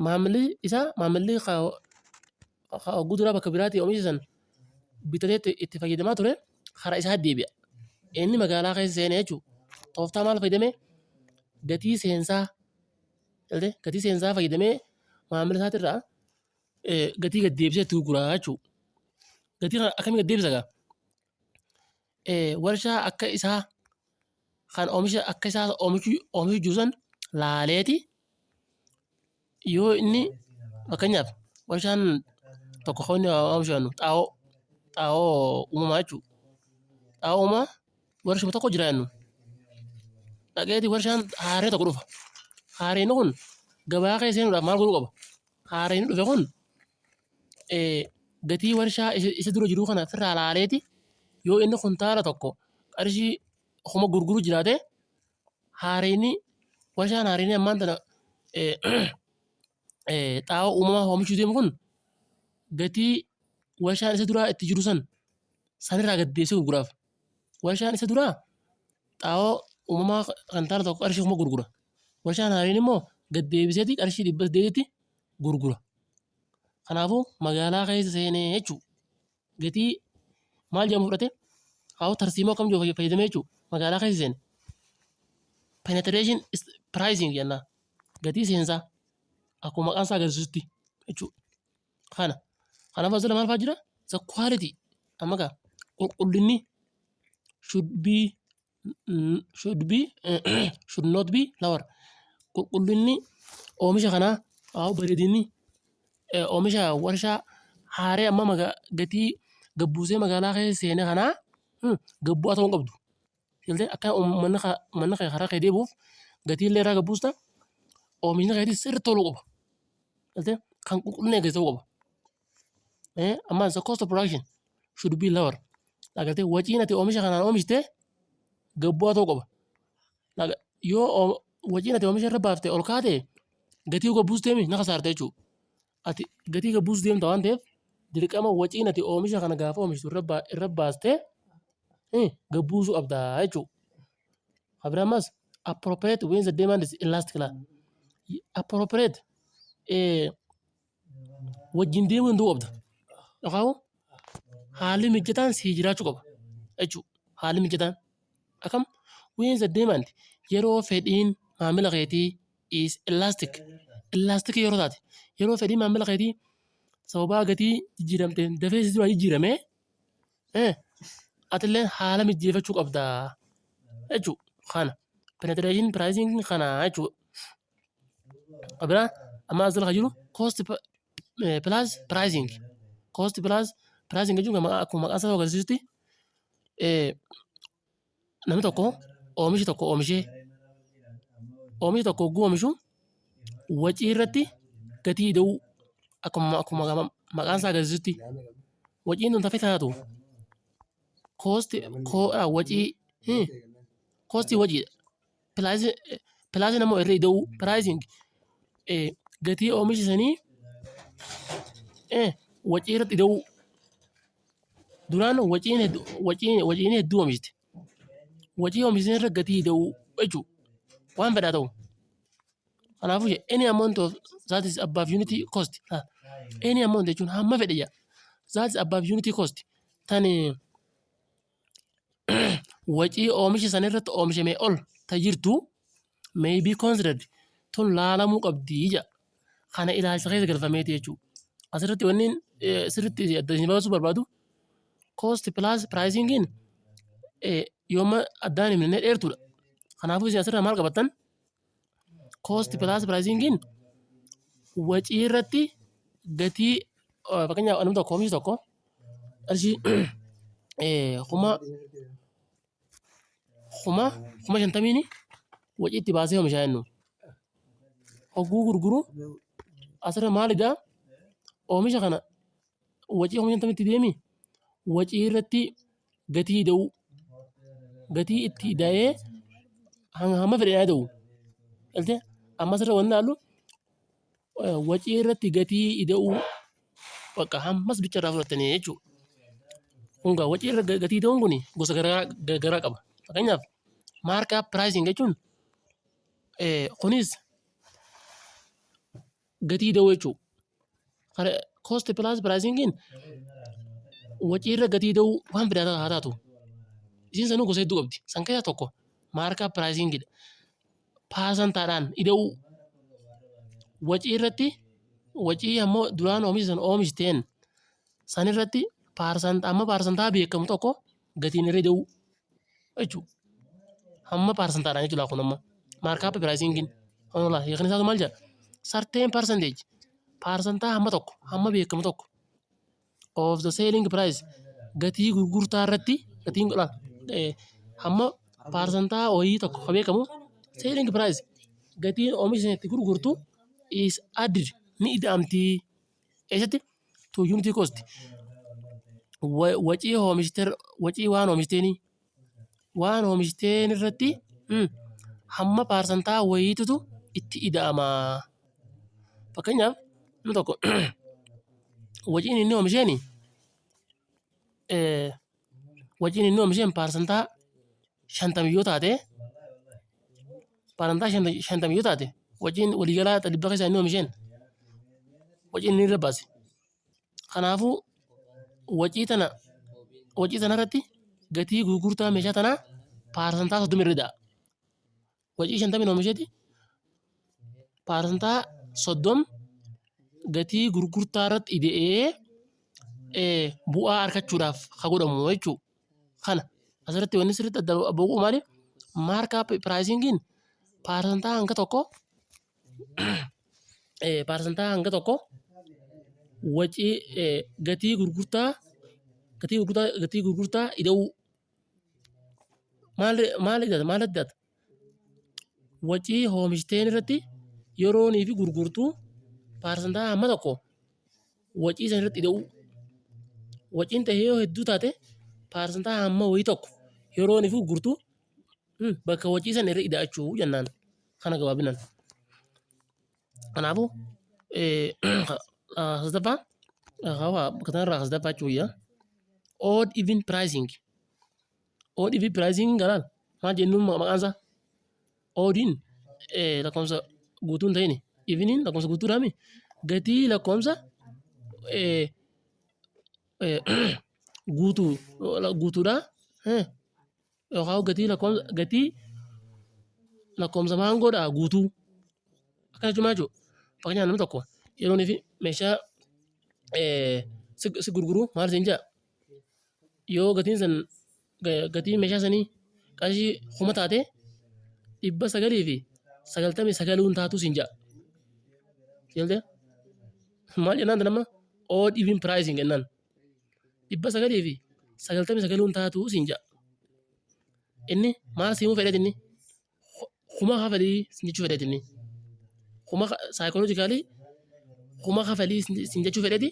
maamilli isaa, maamilli hogguu duraa bakka biraatii oomisha san bitatee itti fayyadamaa ture karaa isaa deebi'a. Inni magaalaa keessa seenee jechuudha. Tooftaa maal fayyadamee? Gatii seensaa, gatii seensaa fayyadamee maamila isaatirraa gatii gad deebisee itti gurguraa jechuudha. Gatii kana akkamiin gad deebisa gaa? Warshaa akka isaa kan oomisha akka isaa oomishuu jiru san laaleeti, yoo inni fakkeenyaaf warshaan tokko kan inni oomishu xaa'oo uumamaa jechuudha. Xaa'oo uumamaa warshuma tokko jira jennu. Dhaqeeti warshaan haaree tokko dhufa. Haareen kun gabaa keessa seenuudhaaf maal godhuu qaba? Haareen dhufe kun gatii warshaa isa dura jiru kana ofirraa laaleeti, yoo inni kuntaala tokko qarshii 1000 gurguru jiraate Haareenii warshaan haareenii ammaan tana xaa'oo uumamaa oomishuu deemu kun gatii warshaan isa duraa itti jiru san sanirraa gad deebisee gurguraaf. Warshaan isa duraa xaa'oo uumamaa kan taana tokko qarshii 1000 gurgura. Warshaan haareen immoo gad deebiseeti qarshii 800tti gurgura. Kanaafuu magaalaa keessa seenee jechuudha. Gatii maal jedhamu fudhate? Haa tarsiimoo akkam jedhu fayyadamee jechuudha. Magaalaa keessa seene. Penetration pricing jennaan. Gatii seensaa akkuma maqaan isaa agarsiisutti jechuudha. Kana. Kanaaf asirra maal fa'aa jira? The quality. Amma gaa qulqullinni should be should be should not be lower. Qulqullinni oomisha kanaa haa bareedinni oomisha warshaa haaree amma gatii gabbuusee magaalaa keessa seene kanaa gabbu'aa ta'uu hin qabdu. Galtee akka uummanni kee karaa kee deebi'uuf gatii illee irraa gabbuusta, oomishni keetis sirriitti toluu qaba. Galtee kan qulqullina eeggate ta'uu qaba. Ammas the cost of production should be lower. Agartee waciin ati oomisha kanaan oomishte gabbu'aa ta'uu qaba. Yoo waciin ati oomisha irra baafte ol kaate, gatii gabbuustee na kasaarte jechuudha. Ati gatii gabbuusuu deemta waan ta'eef, dirqama waciin ati oomisha kana gaafa oomishtu irra baastee gabbuusuu qabda jechuudha. Kan biraa ammas appropriate when the demand is elastic la. Appropriate wajjin deemuu danda'uu qabda. Yookaan haalli mijataan sii jiraachuu qaba jechuudha. Haalli mijataan akkam? When the demand, yeroo fedhiin maamila keetii, is elastic, elastic yeroo taate, yeroo fedhiin maamila keetii sababaa gatii jijjiiramteen dafee si duraa jijjiiramee, atillee haala mijeeffachuu qabda jechuudha. Kana penetration pricing kana jechuudha. Kan biraa amma as jala jiru cost plus pricing. Cost plus pricing jechuun akkuma maqaan isaa agarsiisutti, namni tokko oomisha tokko oomishee, oomisha tokko hogguu oomishu wacii irratti gatii ida'uu, akkuma maqaan isaa agarsiisutti waciin tun tafee taatu cost wacii cost waciidha. Plusiin ammoo irra ida'uu, pricing gatii oomisha sanii wacii irratti ida'uu. Duraan waciin waciin hedduu oomishte. Wacii oomishte irra gatii ida'uu jechuudha. Waan fedhaa ta'u. Kanaafuu any amount of that is above unit cost. Any amount jechuun hamma fedhe jedha. That is above unit cost. Tani wacii oomisha sana irratti oomishame ol ta jirtu may be considered, tun laalamuu qabdi jedha. Kana ilaalcha keessa galfameeti jechuudha. Asirratti wanni sirriitti adda isin baasuu barbaadu, cost plus pricing yooma addaan himne dheertuudha. Kanaafuu isin asirraa maal qabattan? Cost plus pricing wacii irratti gatii, fakkeenyaaf namni tokko oomishi tokko qarshii 50,000 wacii itti baasee oomishaa jennu. Hogguu gurguru asirra maalidhaa? Oomisha kana wacii 50,000tti deemi, wacii irratti gatii ida'uu, gatii itti ida'ee hamma fedhe haa ida'u. Galtee amma asirra wanni ilaallu wacii irratti gatii ida'uu bakka hammas bicha irraa fudhatanii jechuudha. Kun gaa wacii irra gatii ida'uun kun gosa garaa qaba. Fakkeenyaaf markup pricing jechuun kunis gatii ida'uu jechuudha. Cost plus pricing wacii irra gatii ida'uu waan fedhe haa taatu. Isiin sanuu gosa hedduu qabdi. San keessaa tokko markup pricingidha. Paasantaadhaan ida'uu, wacii irratti, wacii ammoo duraan oomisha sana oomishteen san irratti amma paarsantaa beekamu tokko gatiin irra ida'uu jechuudha. Hamma paarsantaadhaan jechuudha kun amma markup pricingin. Hiikni isaatu maal jedha? Certain percentage, paarsantaa hamma tokko, hamma beekamu tokko, of the selling price, gatii gurgurtaa irratti gatiin hamma paarsantaa wayii tokko kan beekamu, selling price, gatiin oomisha sana itti gurgurtu, is added, ni ida'amti. Eessatti? To unit cost, wacii oomishte, wacii waan oomishteen irratti Hamma paarsantaa wayiitutu itti ida'ama. Fakkeenyaaf, namni tokko waciin inni oomisheen waciin inni oomisheen 50% yoo taate, 50% yoo taate, waciin waliigalaa 100 keessaa inni oomisheen waciin inni irra baase. Kanaafuu wacii tana irratti gatii gurgurtaa meeshaa tanaa 30% irra ida'a. Wacii 50n oomisheeti 30% gatii gurgurtaa irratti ida'ee bu'aa argachuudhaaf ka godhamu jechuudha. Kana asirratti wanni sirriitti adda ba'u maali? Markup pricingiin paarsantaa hanga tokko wacii gatii gurgurtaa ida'uu. Maal maal ida'ata? Maal ida'ata? Wacii oomishteen irratti yeroonii fi gurgurtuu paarsantaa hamma tokko wacii san irratti ida'uu. Waciin ta'e yoo hedduu taate, paarsantaa hamma wayii tokko yeroonii fi gurgurtuu bakka wacii san irra ida'achuu jennaan kana gabaabinaan. Kanaafuu sadaffaa bakka kanarraa sadaffaa jechuudha. Odd even pricing. Odd even pricing galaan maal jennuun maqaan isaa? Oddiin lakkoofsa guutuu hin ta'in, eveniin lakkoofsa guutuudhaami, gatii lakkoofsa guutuu guutuudha yookaan gatii lakkoofsa maangoodha guutuu akkana jechuun maal jechuudha? Fakkeenyaaf, namni tokko yeroo inni meeshaa si gurguru maal siin jedha? Yoo gatiin san gatiin meeshaa sanii qarshii 1000 taate, 999n taatu siin jedha. Galtee? Maal jennaan tan amma? Odd even pricing jennaan. 999n taatu siin jedha. Inni maal siimuu fedheet inni? 1000 kafalii siin jechuu fedheet inni. 1000 psychologically 1000 kafalii siin jechuu fedheeti.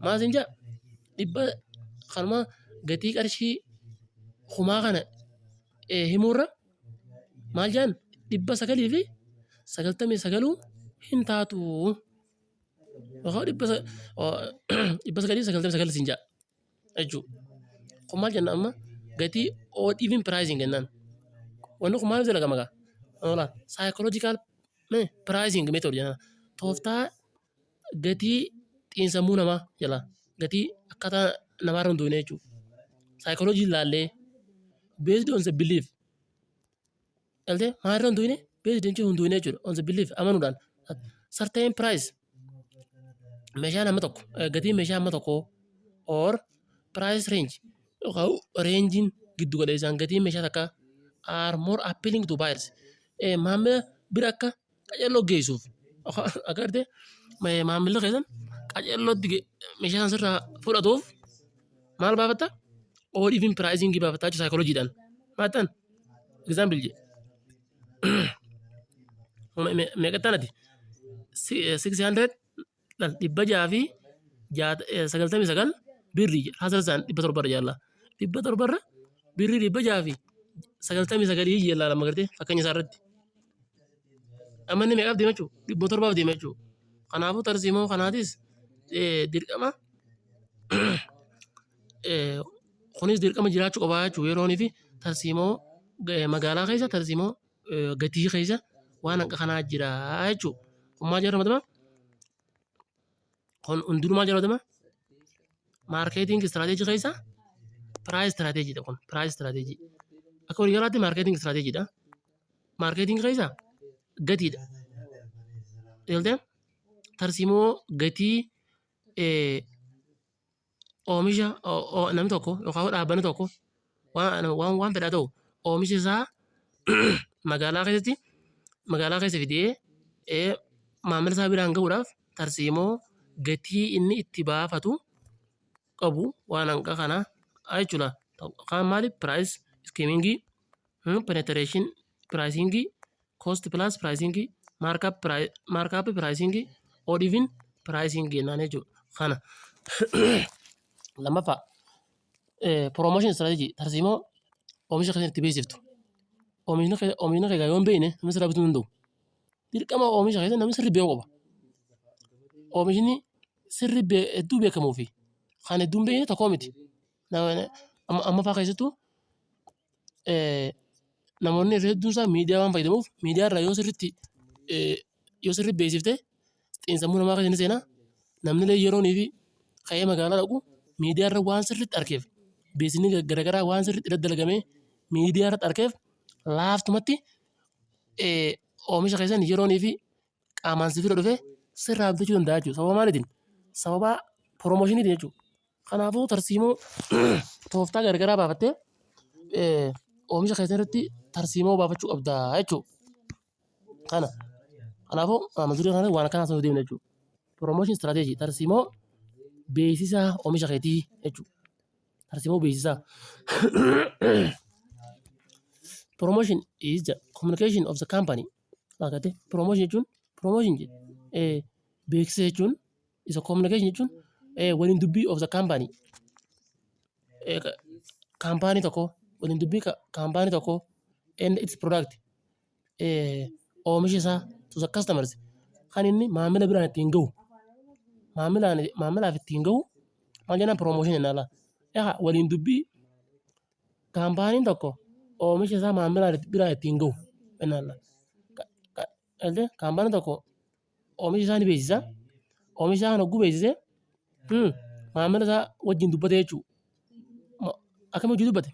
Maal siin jedha? Dhibba kanuma gatii qarshii 1000 kana himuurra maal jedhan? 999n hin taatu. Yookaan 999 siin jedha jechuudha. Kun maal jenna amma? Gatii odd even pricing jennaan. Wanni kun maaliif dalagama gaa? Psychological pricing method jennaan. Tooftaa gatii xiinsammuu namaa jala gatii akkaataa namaarra hundoofne jechuudha. Psychology ilaallee, based on the belief. Galtee maalirra hundoofne? Based jechuun hundoofne jechuudha. On the belief, amanuudhaan, certain price, meeshaan amma tokko, gatiin meeshaa amma tokko, or price range, yookaan rangeiin giddu galeessaan gatiin meeshaa takkaa, are more appealing to buyers. Maamila bira akka qacarroo geessuuf, akka gartee maamilli keessan qacarrootti meeshaa sana sirraa fudhatuuf maal baafatta? Odd even pricing baafatta jechuudha saayikolojiidhaan. Maal example jedhe? Meeqattaan ati? 600, 699 birrii jedha. Haasara isaan 700rra jaallaa. 700rra birrii 699 jellaa lama gartee fakkeenya isaa irratti. Amma inni meeqaaf deema jechuudha? 700f deema jechuudha. Kanaafuu tarsiimoo kanaatis dirqama, kunis dirqama jiraachuu qabaa jechuudha yeroonii fi tarsiimoo magaalaa keessa, tarsiimoo gatii keessa waan akka kanaa jira jechuudha. Kun maal jedhama? Kun hundinuu maal jedhama? Marketing strategy keessa price strategydha kun, price strategy. Akka waliigalaatti marketing strategydha. Marketing keessa gatiidha. Galtee tarsiimoo gatii oomisha namni tokko yookaan dhaabbanni tokko waan fedhaa ta'u oomisha isaa magaalaa keessatti, magaalaa keessa fidee maamila isaa biraan gahuudhaaf tarsiimoo gatii inni itti baafatu qabu waan hanga kanaa jechuudha. Kaan maali? Price skimmingii, penetration pricingii, cost plus pricingii, markup pricingii, odd even pricingii jennaan jechuudha. Kana lammaffaa, promotion strategy, tarsiimoo oomisha kan itti beeksiftu. Oomishni kee yoo hin beekne namni sirraa bituu hin danda'u. Dirqama oomisha keessa namni sirri beekuu qaba. Oomishni sirri hedduu beekamuu fi kan hedduu hin beekne tokko miti. Amma fa'aa keessattuu namoonni hedduun isaa miidiyaa waan fayyadamuuf, miidiyaa irraa yoo sirriitti yoo sirriitti beeksifte xiinsammuu namaa keessa ni seena. Namni illee yeroo inni fi ka'ee magaalaa dhaqu miidiyaa irra waan sirriitti argeef, beeksisni garaagaraa waan sirriitti irratti dalagamee miidiyaa irratti argeef, laaftumatti oomisha keessan yeroo inni fi qaamaan si bira dhufee sirraa bitachuu danda'a jechuudha. Sababa maaliitiin? Sababa promotioniitiin jechuudha. Kanaafuu tarsiimoo tooftaa garaagaraa baafattee oomisha keessan irratti tarsiimoo baafachuu qabda jechuudha. Kana. Kanaafuu mata duree kana waan akkanaa haasa'uuf deemna jechuudha. Promotion strategy, tarsiimoo beeksisaa oomisha keetii jechuudha. Tarsiimoo beeksisaa. Promotion is the communication of the company. Agartee, promotion jechuun, promotion beeksisa jechuun isa, communication jechuun waliin dubbii, of the company, kaampaanii tokko waliin dubbii kaampaanii tokko, and its product, oomisha isaa, to the customers, kan inni maamila biraan ittiin gahu, maamilaan maamilaaf ittiin gahu maal jennaan? Promotion jennaan laa. Egaa waliin dubbii kaampaaniin tokko oomisha isaa maamila biraan ittiin gahu jennaan laa. Kaampaaniin tokko oomisha isaa ni beeksisa. Oomisha isaa kana hogguu beeksise maamila isaa wajjin dubbate jechuudha. Akkamitti wajjin dubbate?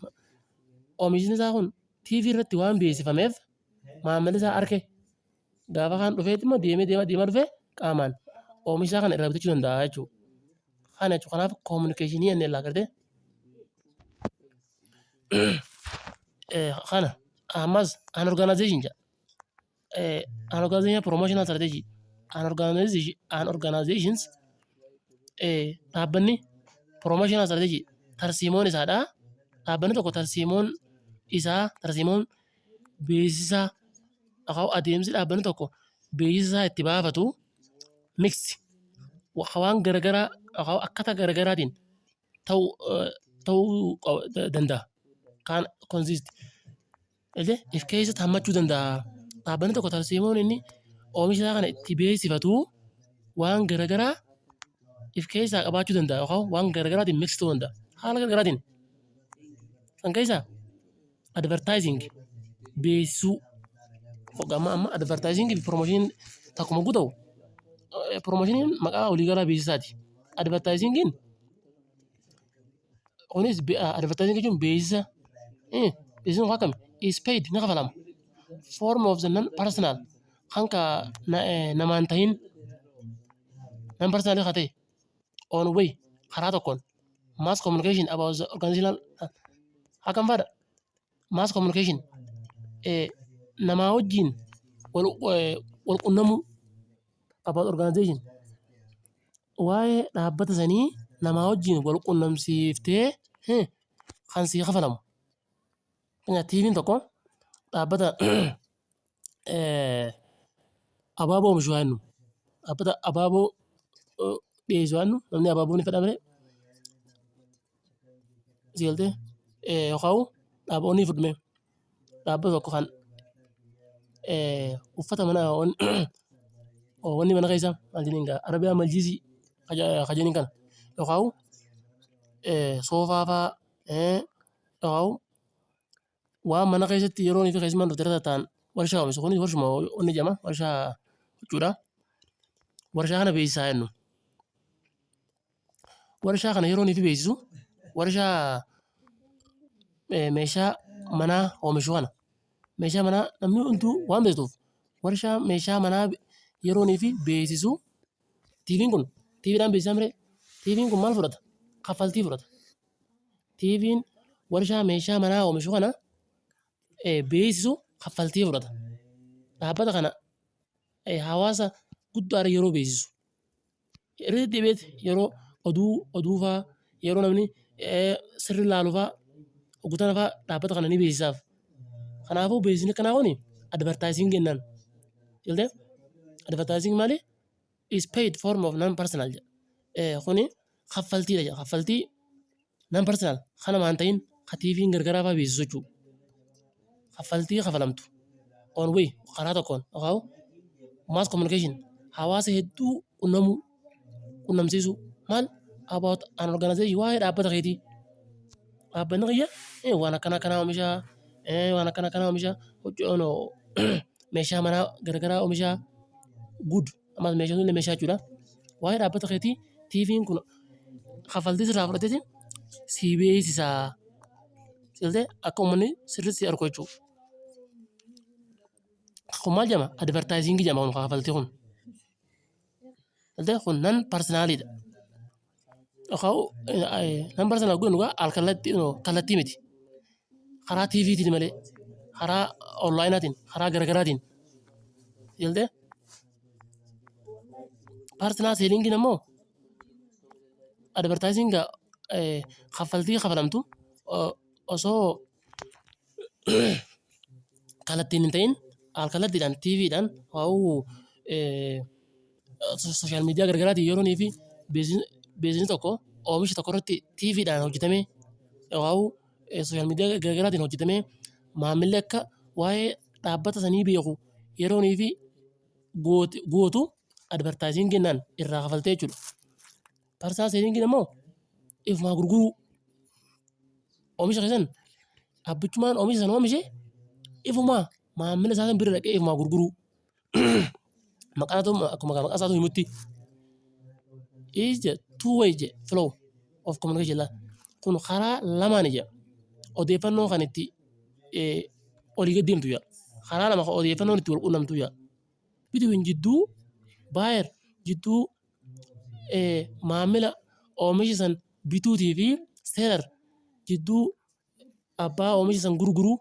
Oomishni isaa kun TV irratti waan beeksifameef maamilli isaa arge, gaafa kaan dhufeet immoo deemee deemaa deemaa dhufee qaamaan oomisha isaa kana irraa bitachuu danda'a jechuudha. Kana jechuudha. Kanaaf communicationii jennee illaa agartee. Kana ammas an organization jedha. An organization promotional strategy, an organization, an organizations, dhaabbanni promotional strategy tarsiimoon isaadha. Dhaabbanni tokko tarsiimoon isaa, tarsiimoon beeksisaa yookaan adeemsi dhaabbanni tokko beeksisa isaa itti baafatu mix waan garagaraa yookaan akkaataa garagaraatiin ta'uu danda'a. Kan consist if keessatti hammachuu danda'a. Dhaabbanni tokko tarsiimoon inni oomisha isaa kana itti beeksifatu waan garagaraa if keessaa qabaachuu danda'a yookaan waan garagaraatiin mix ta'uu danda'a. Haala garagaraatiin. San keessaa advertising, beeksisuu. Amma amma advertising fi promotion takkuma ta'u, promotioniin maqaa waliigalaa beeksisaati. Advertisingiin kunis, advertising jechuun beeksisa. Beeksisni kun akkami? Is paid, ni kafalama. Form of the non personal, kan ka namaan tahin, non personal ka ta'e, on way, karaa tokkoon, mass communication about the organizational, akkam fadha, mass communication, namaa wajjin wal qunnamuu, about organization, waa'ee dhaabbata sanii namaa wajjin wal qunnamsiiftee kan sii kafalamu. TV'n tokko dhaabbata abaaboo oomishu haa jennu. Dhaabbata abaaboo dhiyeessu haa jennu, namni abaaboo ni fedha malee si galtee, yookaan dhaabonni fudhame dhaabbata tokko kan uffata manaa, wanni mana keessa maal jedhaniin gaa, arabiyaa maljiisii ka jedhaniin kana, yookaan soofaa fa'aa, yookaan waan mana keessatti yeroo fi keessummaan dhufte irra taa'an warshaa oomishu kunis warshuma wanni jedhama, warshaa jechuudha. Warshaa kana beeksisaa jennu. Warshaa kana yeroo inni beeksisu, warshaa meeshaa manaa oomishu kana, meeshaa manaa namni hunduu waan beektuuf, warshaa meeshaa manaa yeroo inni fi beeksisu, TV'n kun TVdhaan beeksisaa mire, TV'n kun maal fudhata? Kaffaltii fudhata. TV'n warshaa meeshaa manaa oomishu kana beeksisu kaffaltii fudhata. Dhaabbata kana hawaasa guddaadha yeroo beeksisu. Irra deddeebi'eeti yeroo oduu oduu fa'aa, yeroo namni sirri ilaalu fa'aa, hoggutaan fa'aa dhaabbata kana ni beeksisaaf. Kanaafuu beeksisni akkanaa kuni advertising jennaan. Galtee, advertising maali? Is paid form of non personal jedha. Kuni kaffaltiidha jedha. Kaffaltii non personal kan namaan ta'in, ka TV'n gargaraa fa'aa beeksisu jechuudha. Kaffaltii kafalamtu on way karaa tokkoon yookaan mass communication, hawaasa hedduu qunnamuu, qunnamsiisuu. Maal? About an organization, waa'ee dhaabbata keetii. Dhaabbanni kiyya waan akkana akkanaa oomisha, waan akkana akkanaa oomisha, meeshaa manaa garagaraa oomisha, good ammas meeshaan sun meeshaa jechuudha. Waa'ee dhaabbata keetii TV'n kun kaffaltii sirraa fudhateeti si beeksisaa. Galtee akka uummanni sirriitti si argu jechuudha. Kun maal jedhama? Advertising jedhama kun kaffaltii kun. Galtee kun non personaliidha. Yookaan non personal kun egaa al kallattii, kallattii miti. Karaa TVtiin malee, karaa onlineaatiin, karaa garagaraatiin. Galtee personal sellingiin ammoo advertising kaffaltii kafalamtu osoo kallattiin hin ta'in al kallattiidhaan TVdhaan waa'uu social media garagaraatiin yeroo fi beeksisni tokko oomisha tokko irratti TVdhaan hojjetamee yookaan social media garagaraatiin hojjetamee maamilli akka waa'ee dhaabbata sanii beeku yeroo fi gootu advertising jennaan, irraa kafaltee jechuudha. Personal sellingiin ammoo ifumaa gurguruu, oomisha keessan dhaabbichumaan oomisha sana oomishe ifumaa maamila isaa san bira dhaqee ifumaa gurguruu. Maqaan akkuma maqaa isaatu himutti is the two way flow of communication. Kun karaa lamaani jedha. Odeeffannoo kan itti olii gad deemtu jedha. Karaa lama odeeffannoon itti wal quunnamtu jedha. Between, jidduu, buyer, jidduu maamila oomisha san bituutii fi seller, jidduu abbaa oomisha san gurguruu,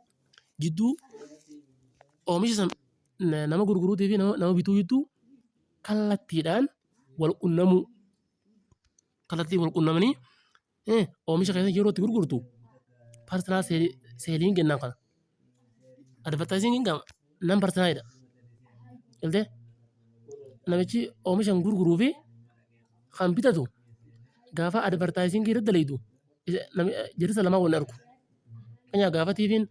jidduu oomisha san nama gurguruutii fi nama bituu jidduu kallattiidhaan wal qunnamuu. Kallattiin wal qunnamanii oomisha keessa yeroo itti gurgurtu personal selling jennaan kana. Advertisingiin non personalidha. Galtee namichi oomisha hin gurguruu fi kan bitatu gaafa advertisingii irratti dalaydu jarri lamaan wal argu. Fakkeenyaaf, gaafa TV'n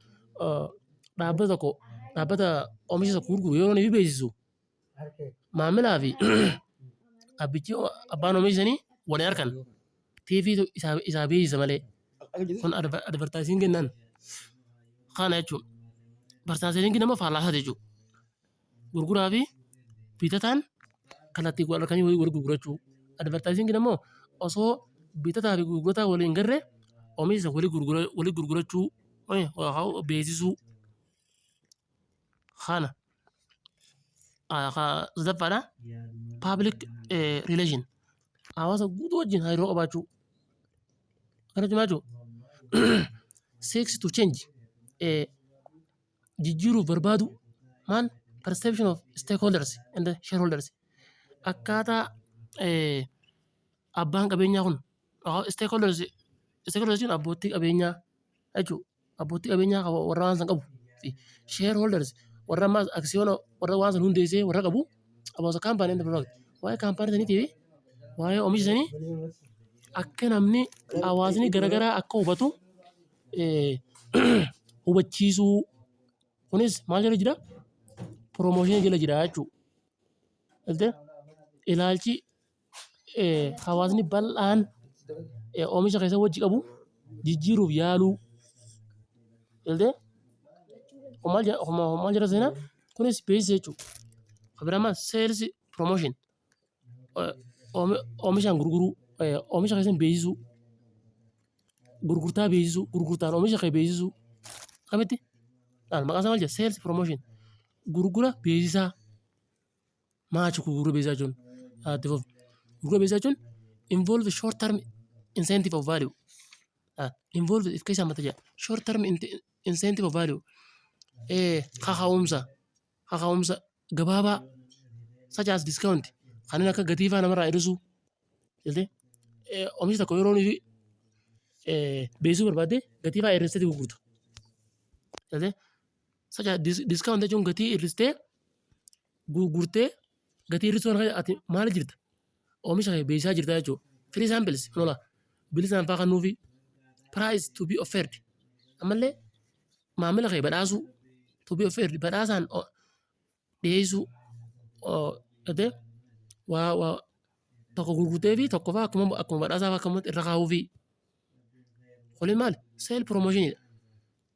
dhaabbata tokko, dhaabbata oomisha tokko gurguru yeroo inni beeksisu maamilaa fi abbichi abbaan oomisha sanii wal hin argan. TV isaa beeksisa malee. Kun advertising jennaan. Kana jechuudha. Personal sellingiin immoo faallaa isaati jechuudha. Gurguraa fi bitataan kallattii wal arganii wal gurgurachuu. Advertisingiin immoo osoo bitataa fi gurgurataa wal hin garree oomisha sana walii gurgurachuu, beeksisuu. Kana. Sadaffaadha. Public relation. Hawaasa guutuu wajjin hariiroo qabaachuu. Kana jechuun maal jechuudha? Seeks to change, jijjiiruuf barbaadu. Maal? Perception of stakeholders and shareholders. Akkaataa abbaan qabeenyaa kun, stakeholders jechuun abbootii qabeenyaa jechuudha. Abbootii qabeenyaa warra waan san qabu fi shareholders warra ammaas aksiyoona, warra waan san hundeessee warra qabu, about the company and the product, waa'ee kaampaanii saniitii fi waa'ee oomisha sanii akka namni hawaasni garaagaraa akka hubatu hubachiisuu. Kunis maal jala jira? Promotionii jala jira jechuudha. Galtee ilaalchi hawaasni bal'aan oomisha keessa wajji qabu jijjiiruuf yaaluu. Galtee maal jala seenaa? Kunis beeksisa jechuudha. Kan biraa maal? Sales promotion, oomishaan gurguruu, oomisha keessan beeksisuu, gurgurtaa beeksisuu, gurgurtaan oomisha kee beeksisuu. Akkamitti? Maqaan isaa maal jedha? Sales promotion, gurgura beeksisaa. Maal jechuudha gurgura beeksisaa jechuun? Itti fufi. Gurgura beeksisaa jechuun involve short term incentive of value. Involve, if keessaa mata jedha. Short term incentive of value. Kaka'umsa gabaabaa, such as discount, kanneen akka gatii fa'aa namarraa hir'isuu. Galtee oomisha tokko yeroo inni beeksisuu barbaadde gatii fa'aa hir'istee gurgurta. Galtee such as discount jechuun gatii hir'istee gurgurtee, gatii hir'isuu kana ati maal jirta? Oomisha kee beeksisaa jirta jechuudha. Free samples nola bilisaan fa'aa kennuufi, price to be offered, ammallee maamila kee badhaasuu. to be offered badhaasaan dhiyeessuu gartee waa tokko gurgurtee fi tokko fa'aa akkuma badhaasaa fa'aa akkamatti irra kaa'uufi. Kuni maali? Sale promotionidha.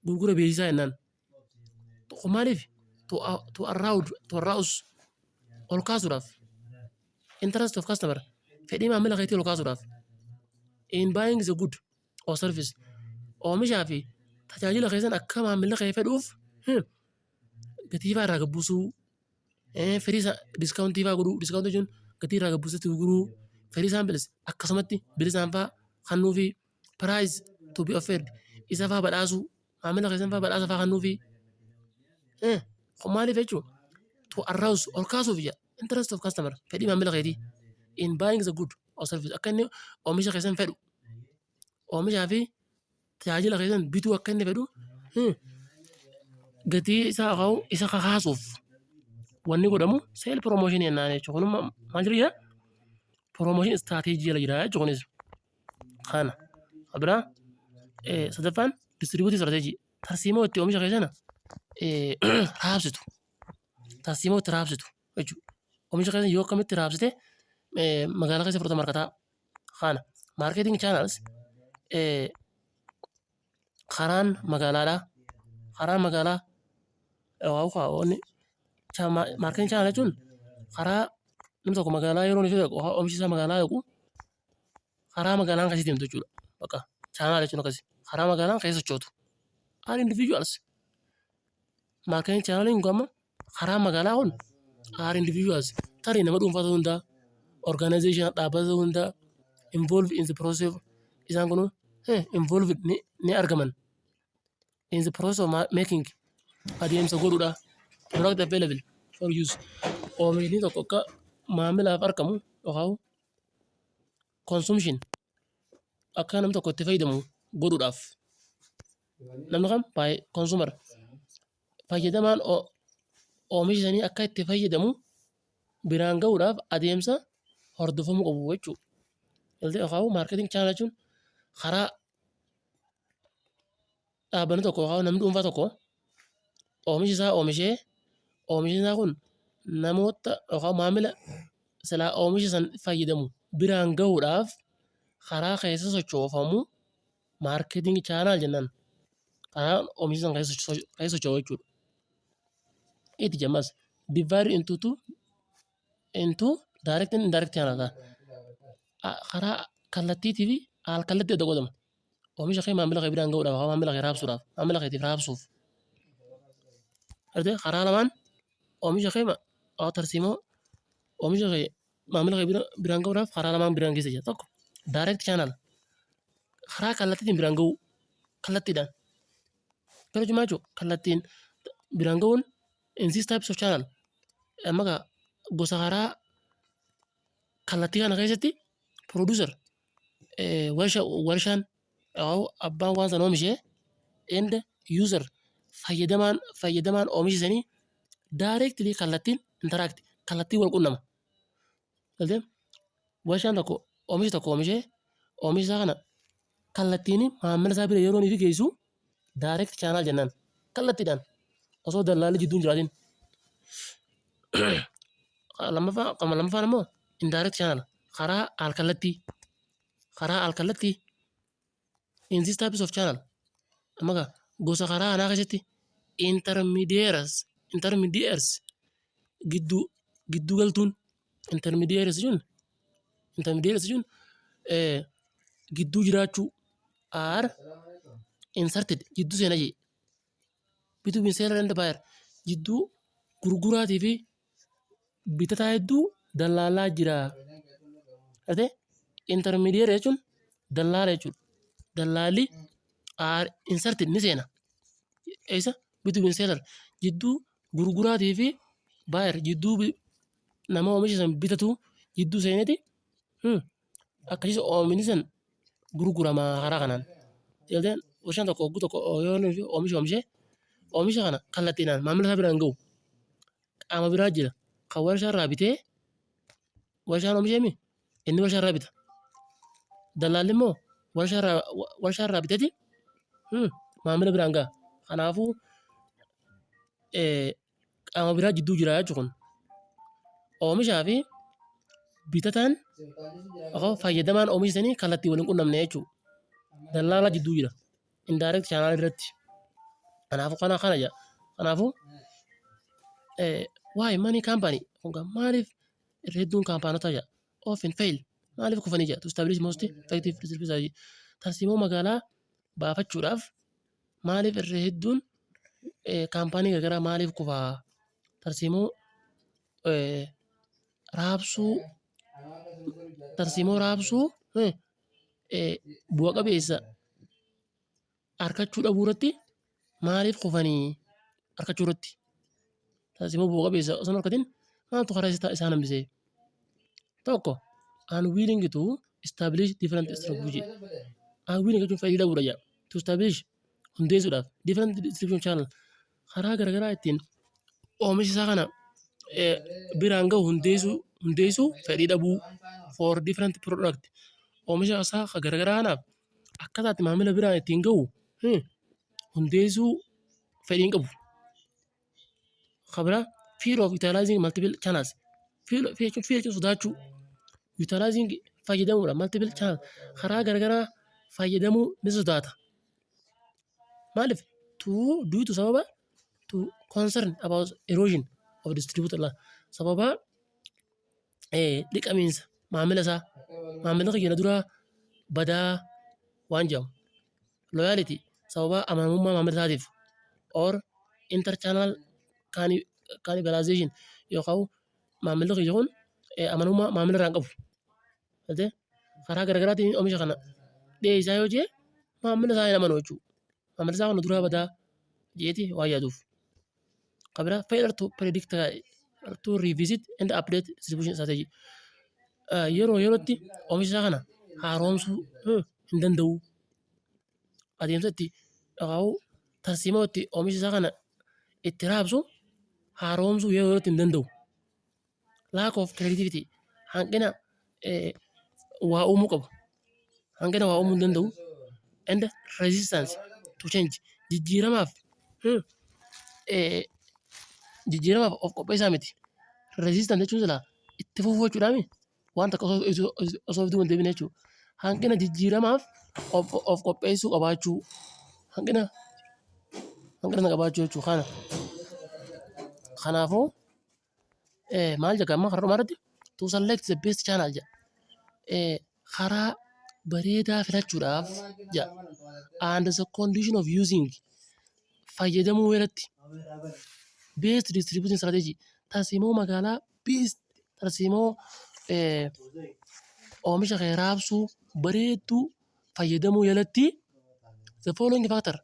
Gurgura beeksisaa jennaan. Kun maaliif? To arouse ol kaasuudhaaf, interest of customer, fedhii maamila keetii ol kaasuudhaaf, in buying the good or service, oomishaa fi tajaajila keessan akka maamilli kee fedhuuf gatii fa'aa irraa gad buusuu, firii discountii fa'aa godhuu. Discountii jechuun gatii irraa gad buusetti gurguruu, free samples akkasumatti bilisaan fa'aa kennuufi, prize to be offered isa fa'aa badhaasuu, maamila keessan fa'aa badhaasa fa'aa kennuufi. Kun maaliif jechuun? To arouse, ol kaasuuf jedha, interest of customer, fedhii maamila keetii, in buying the good or service, akka inni oomisha keessan fedhu, oomishaa fi tajaajila keessan bituu akka inni fedhu, gatii isaa ka'u isa kakaasuuf wanni godhamu sale promotion jennaan jechuudha. Kun maal jira? Promotion strategy jala jira jechuudha kunis. Kana biraa sadaffaan distribution strategy, tarsiimoo itti oomisha keessan raabsitu, tarsiimoo itti raabsitu jechuudha. Oomisha keessan yoo akkamitti raabsite magaalaa keessa fudhatama argataa. Kana marketing channels, karaan magaalaadhaa, karaan magaalaa wanni marketing channel jechuun karaa namni tokko magaalaa yeroo inni dhaqu, oomishi isaa magaalaa dhaqu, karaa magaalaan keessa deemtu jechuudha. Bakka channel jechuun akkasi karaa magaalaan keessa sochootu. Are individuals. Marketing channeliin kun amma karaa magaalaa kun are individuals, tarii nama dhuunfaa ta'uu danda'a, organization dhaabbata ta'uu danda'a, involved in the process, isaan kun involved ni argaman, in the process of making, adeemsa godhuudha, product available for use, oomishni tokko akka maamilaaf argamu yookaan consumption akka namni tokko itti fayyadamu godhuudhaaf. Namni kam? Consumer, fayyadamaan oomisha sanii akka itti fayyadamu biraan gahuudhaaf adeemsa hordofamuu qabu jechuudha. Yookaan marketing channel jechuun karaa dhaabbanni tokko yookaan namni dhuunfaa tokko oomisha isaa oomishee, oomishni isaa kun namoota yookaan maamila silaa oomisha sana fayyadamu biraan gahuudhaaf karaa keessa sochoofamu marketing channel jennaan. Karaa oomisha sana keessa socho'u jechuudha. Itti jammas divide into two, into direct and indirect channel, karaa kallattiitii fi al kallattii adda qoodama. Oomisha kee maamila kee biraan gahuudhaaf yookaan maamila kee raabsuudhaaf, maamila keetiif raabsuuf. Karaa lamaan oomisha kee tarsiimoo oomisha kee maamila kee biraan gahuudhaaf karaa lamaan biraan geessa jira. Tokko direct channel, karaa kallattiitiin biraan gahuu, kallattiidhaan. Kana jechuun maal jechuudha? Kallattiin biraan gahuun in these types of channel, amma gosa karaa kallattii kana keessatti, producer, warshaan, abbaan waan sana oomishee, and user, fayyadamaan oomisha sanii, directly, kallattiin, interact, kallattii wal qunnama. Warshaan tokko oomisha tokko oomishee oomisha isaa kana kallattiin maamila isaa bira yeroo inni geessu direct channel jennaan, kallattiidhaan osoo dallaalli jidduu hin jiraatin. Lammaffaan immoo indirect channel, karaa al kallattii, karaa al kallattii. In this types of channel, amma gosa karaa kanaa keessatti, intermediaries, gidduu galtuun, intermediaries jechuun gidduu jiraachuu, are inserted, jidduu seena jee, between seller and buyer, jidduu gurguraatii fi bitataa hedduu dallaalaa jira. Gartee intermediary jechuun dallaala jechuudha. Dallaalli are inserted, ni seena. Eessa? Between seller, jidduu gurguraatii fi buyer, jidduu nama oomisha san bitatu jidduu seeneeti akkasiis oomishni san gurgurama karaa kanaan. Galteen warshaan tokko hogguu tokko yoo oomisha oomishee oomisha kana kallattiidhaan maamila isaa biraan gahu qaama biraa jira. Kan warshaa irraa bitee, warshaan oomisheemi inni warshaa irraa bita. Dallaalli immoo warshaa irraa biteeti maamila biraan gaha. Kanaafuu Qaama biraa jidduu jira jechuudha kun. Oomishaa fi bitataan yookaan fayyadamaan oomisha sanii kallattii wal hin qunnamne jechuudha. Dallaalaa jidduu jira. Indirect channel irratti. Kanaafuu kana kana jedha. Kanaafuu why many company kun kan maaliif irra hedduun kaampaanota jedha often fail, maaliif kufanii jedha, to establish most effective distribution strategy, tarsiimoo magaalaa baafachuudhaaf maaliif irra hedduun kaampaanii garagaraa maaliif kufaa, tarsiimoo raabsuu bu'a qabeessa argachuu dhabuu irratti maaliif kufanii, argachuu irratti tarsiimoo bu'a qabeessa osoo hin argatin maaltu karaa isaan hambise? Tokko, unwilling to establish different strategy. Unwilling jechuun fedhii dhabuudha jedha. To establish, hundeessuudhaaf, different distribution channel, karaa garagaraa ittiin oomisha isaa kana biraan gahu hundeessuu fedhii dhabuu, for different product, oomisha isaa garagaraa kanaaf akkaataa itti maamila biraan ittiin gahu hundeessuu fedhii hin qabu. Kan biraa, fear of utilizing multiple channels. Fear jechuun sodaachuu. Utilizing, fayyadamuudha. Multiple channel, karaa garagaraa fayyadamuu ni sodaata. Maaliif? To due to, sababa, to concern about erosion of distributor, sababa dhiqamiinsa maamila isaa, maamila kiyya na duraa badaa waan jedhamu. Loyalty, sababa amanamummaa maamila isaatiif, or interchannel cannibalization, yookaan maamilli kiyya kun amanamummaa maamila irraa hin qabu. Karaa garagaraatiin oomisha kana dhiyeessaa yoo jee maamila isaa hin amanu jechuudha. Maamilli isaa kun na duraa badaa jeeti waan yaaduuf. Kan biraa, failure to predict, to revisit and update distribution strategy. Yeroo yerootti oomisha isaa kana haaromsuu hin danda'u. Adeemsa itti tarsiimoo itti oomisha isaa kana itti raabsu haaromsuu yeroo yerootti hin danda'u. Lack of creativity, hanqina waa uumuu qabu. Hanqina waa uumuu hin danda'u. And resistance to change, jijjiiramaaf of qopheessaa miti. Resistance jechuun silaa itti fufuu jechuudhaami, waan takka osoo of duuba hin deebine jechuudha. Hanqina jijjiiramaaf of qopheessuu qabaachuu, hanqina sana qabaachuu jechuudha kana. Kanaafuu maal jedha amma karaa dhumaa irratti? To select the best channel jedha. Karaa bareedaa filachuudhaaf jedha. And the condition of using, fayyadamuu irratti, best distribution strategy, tarsiimoo magaalaa, best tarsiimoo oomisha kee raabsuu bareedduu fayyadamuu jalatti, the following factor,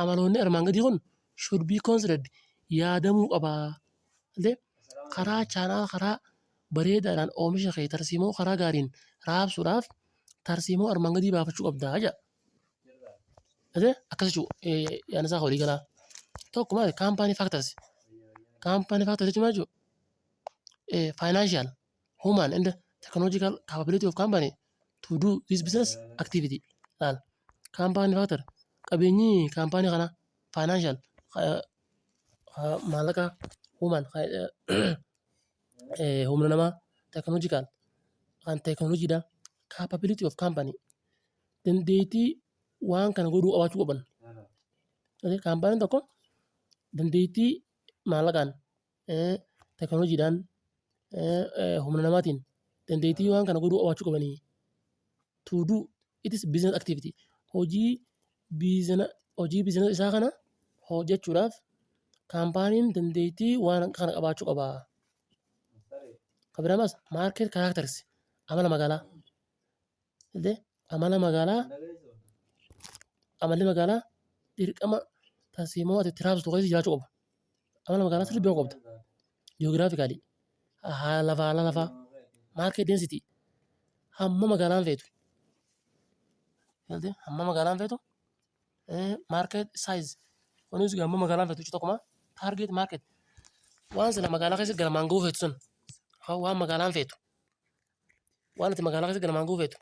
amaloonni armaan gadii kun, should be considered, yaadamuu qaba. Karaa channel karaa bareedaadhaan oomisha kee tarsiimoo karaa gaariin raabsuudhaaf tarsiimoo armaan gadii baafachuu qabdaa jedha. Akkas jechuudha yaadni isaa walii galaa. Tokko maali? Company factors. Company factors jechuun maal jechuudha? Financial, human and technological capability of company to do this business activity. Laal. Company factor, qabeenyi kaampaanii kanaa, financial, maallaqa, human, humna namaa, technological, kan teekinooloojiidha. Capability of company, dandeettii waan kana godhuu qabaachuu qaban. Kaampaaniin tokko dandeettii maallaqaan, teekinooloojiidhaan, humna namaatiin dandeettii waan kana godhuu qabaachuu qabanii. To do its business activity, hojii business isaa kana hojjechuudhaaf kaampaaniin dandeettii waan kana qabaachuu qaba. Kan biraa ammas market characters, amala magaalaa. Amala magaalaa, amalli magaalaa dirqama tarsiimoo ati itti raabsitu keessa jiraachuu qaba. Amala magaalaa sirriitti beekuu qabda. Geographically, haala lafaa, market density, hamma magaalaan feetu. Hamma magaalaan feetu, market size, kunis hamma magaalaan feetu tokkuma, target market, waan sila magaalaa keessa galmaan gahuu feetu sun, waan magaalaan feetu, waan ati magaalaa keessa galmaan gahuu feetu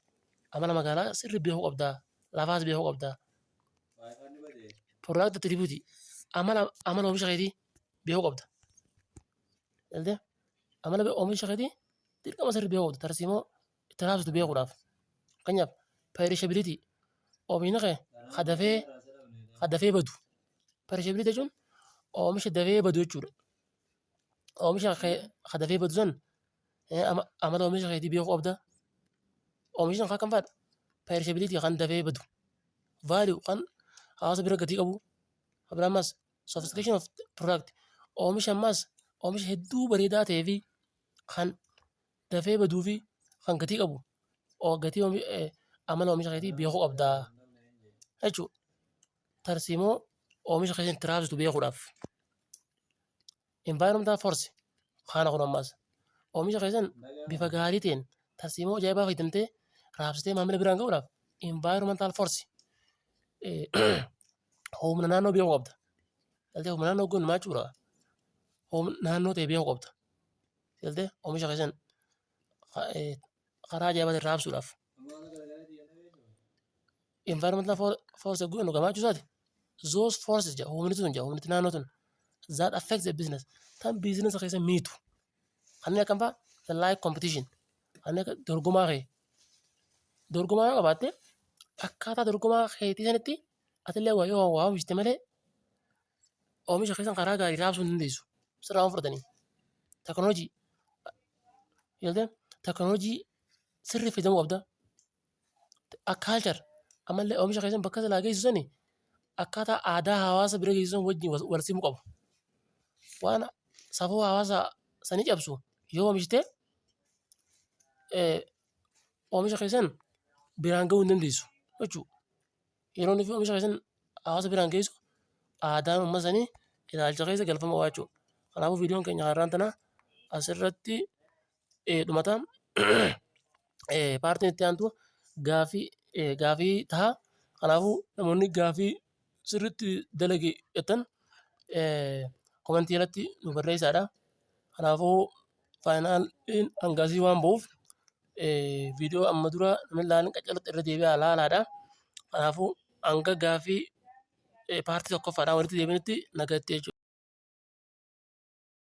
amala magaalaa sirrii beekuu qabda, lafaas beekuu qabda. Product attribute, Amala oomisha keetii beekuu qabda. Galtee amala oomisha keetii dirqama sirrii beekuu qabda tarsiimoo itti raabsitu beekuudhaaf. Fakkeenyaaf, perishability, oomishni kee ka dafee badu. Perishability jechuun oomisha dafee badu jechuudha. Oomisha kee ka dafee badu san amala oomisha keetii beekuu qabda. Oomishni kan akkam fa'aadha? Perishability, kan dafee badu. Value, kan hawaasa bira gatii qabu. Kan biraa ammas sophistication of product, oomisha ammas oomisha hedduu bareedaa ta'ee fi kan dafee baduu fi kan gatii qabu, gatii amala oomisha keetii beekuu qabda jechuudha. Tarsiimoo oomisha kee itti raabsitu beekuudhaaf. Environmental force kana kun ammas oomisha keessan bifa gaarii ta'een tarsiimoo ajaa'ibaa fayyadamtee raabsitee maamila biraan gahuudhaaf environmental force, humna naannoo beekuu qabda. Galtee humna naannoo kun maal jechuudha? Humna naannoo ta'e beekuu qabda. Galtee oomisha keessan karaa ajaa'ibaatiin raabsuudhaaf. Environmental force yogguu jennu gamaa jechuusaati. Those forces jedha, humni sun jedha, humni naannoo sun that affects the business, tan business keessa miitu. Kanneen akkam fa'a? The like competition, kanneen akka dorgomaa kee. Dorgomaa yoo qabaatte, akkaataa dorgomaa keetii sanitti atillee waa yoo waa oomishte malee oomisha keessan karaa gaarii raabsuu hin dandeessu. Sirraa waan fudhatanii. Teknoolojii. Galtee teknoolojii sirrii fayyadamuu qabda. Culture, ammallee oomisha keessan bakka silaa geessu sani akkaataa aadaa hawaasa bira geessu wajjin wal simuu qabu. Waan safuu hawaasa sanii cabsu yoo oomishte, oomisha keessan biraan gahuu hin dandeessu jechuudha. Yeroo inni oomisha keessan hawaasa biraan geessu aadaan uummata sanii ilaalcha keessa galfamuu qaba jechuudha. Kanaafuu viidiyoon keenya har'aan tana asirratti dhumata. Paartiin itti aantu gaafii ta'a. Kanaafuu namoonni gaafii sirriitti dalagi jettan komantii irratti nu barreessaadha. Kanaafuu faayinaaliin hangasii waan ba'uuf viidiyoo amma dura namni ilaalin qaccalotti irra deebi'aa ilaalaadha. Kanaafuu hanga gaafii paartii tokkoffaadhaan walitti deebinutti nagatti jechuudha.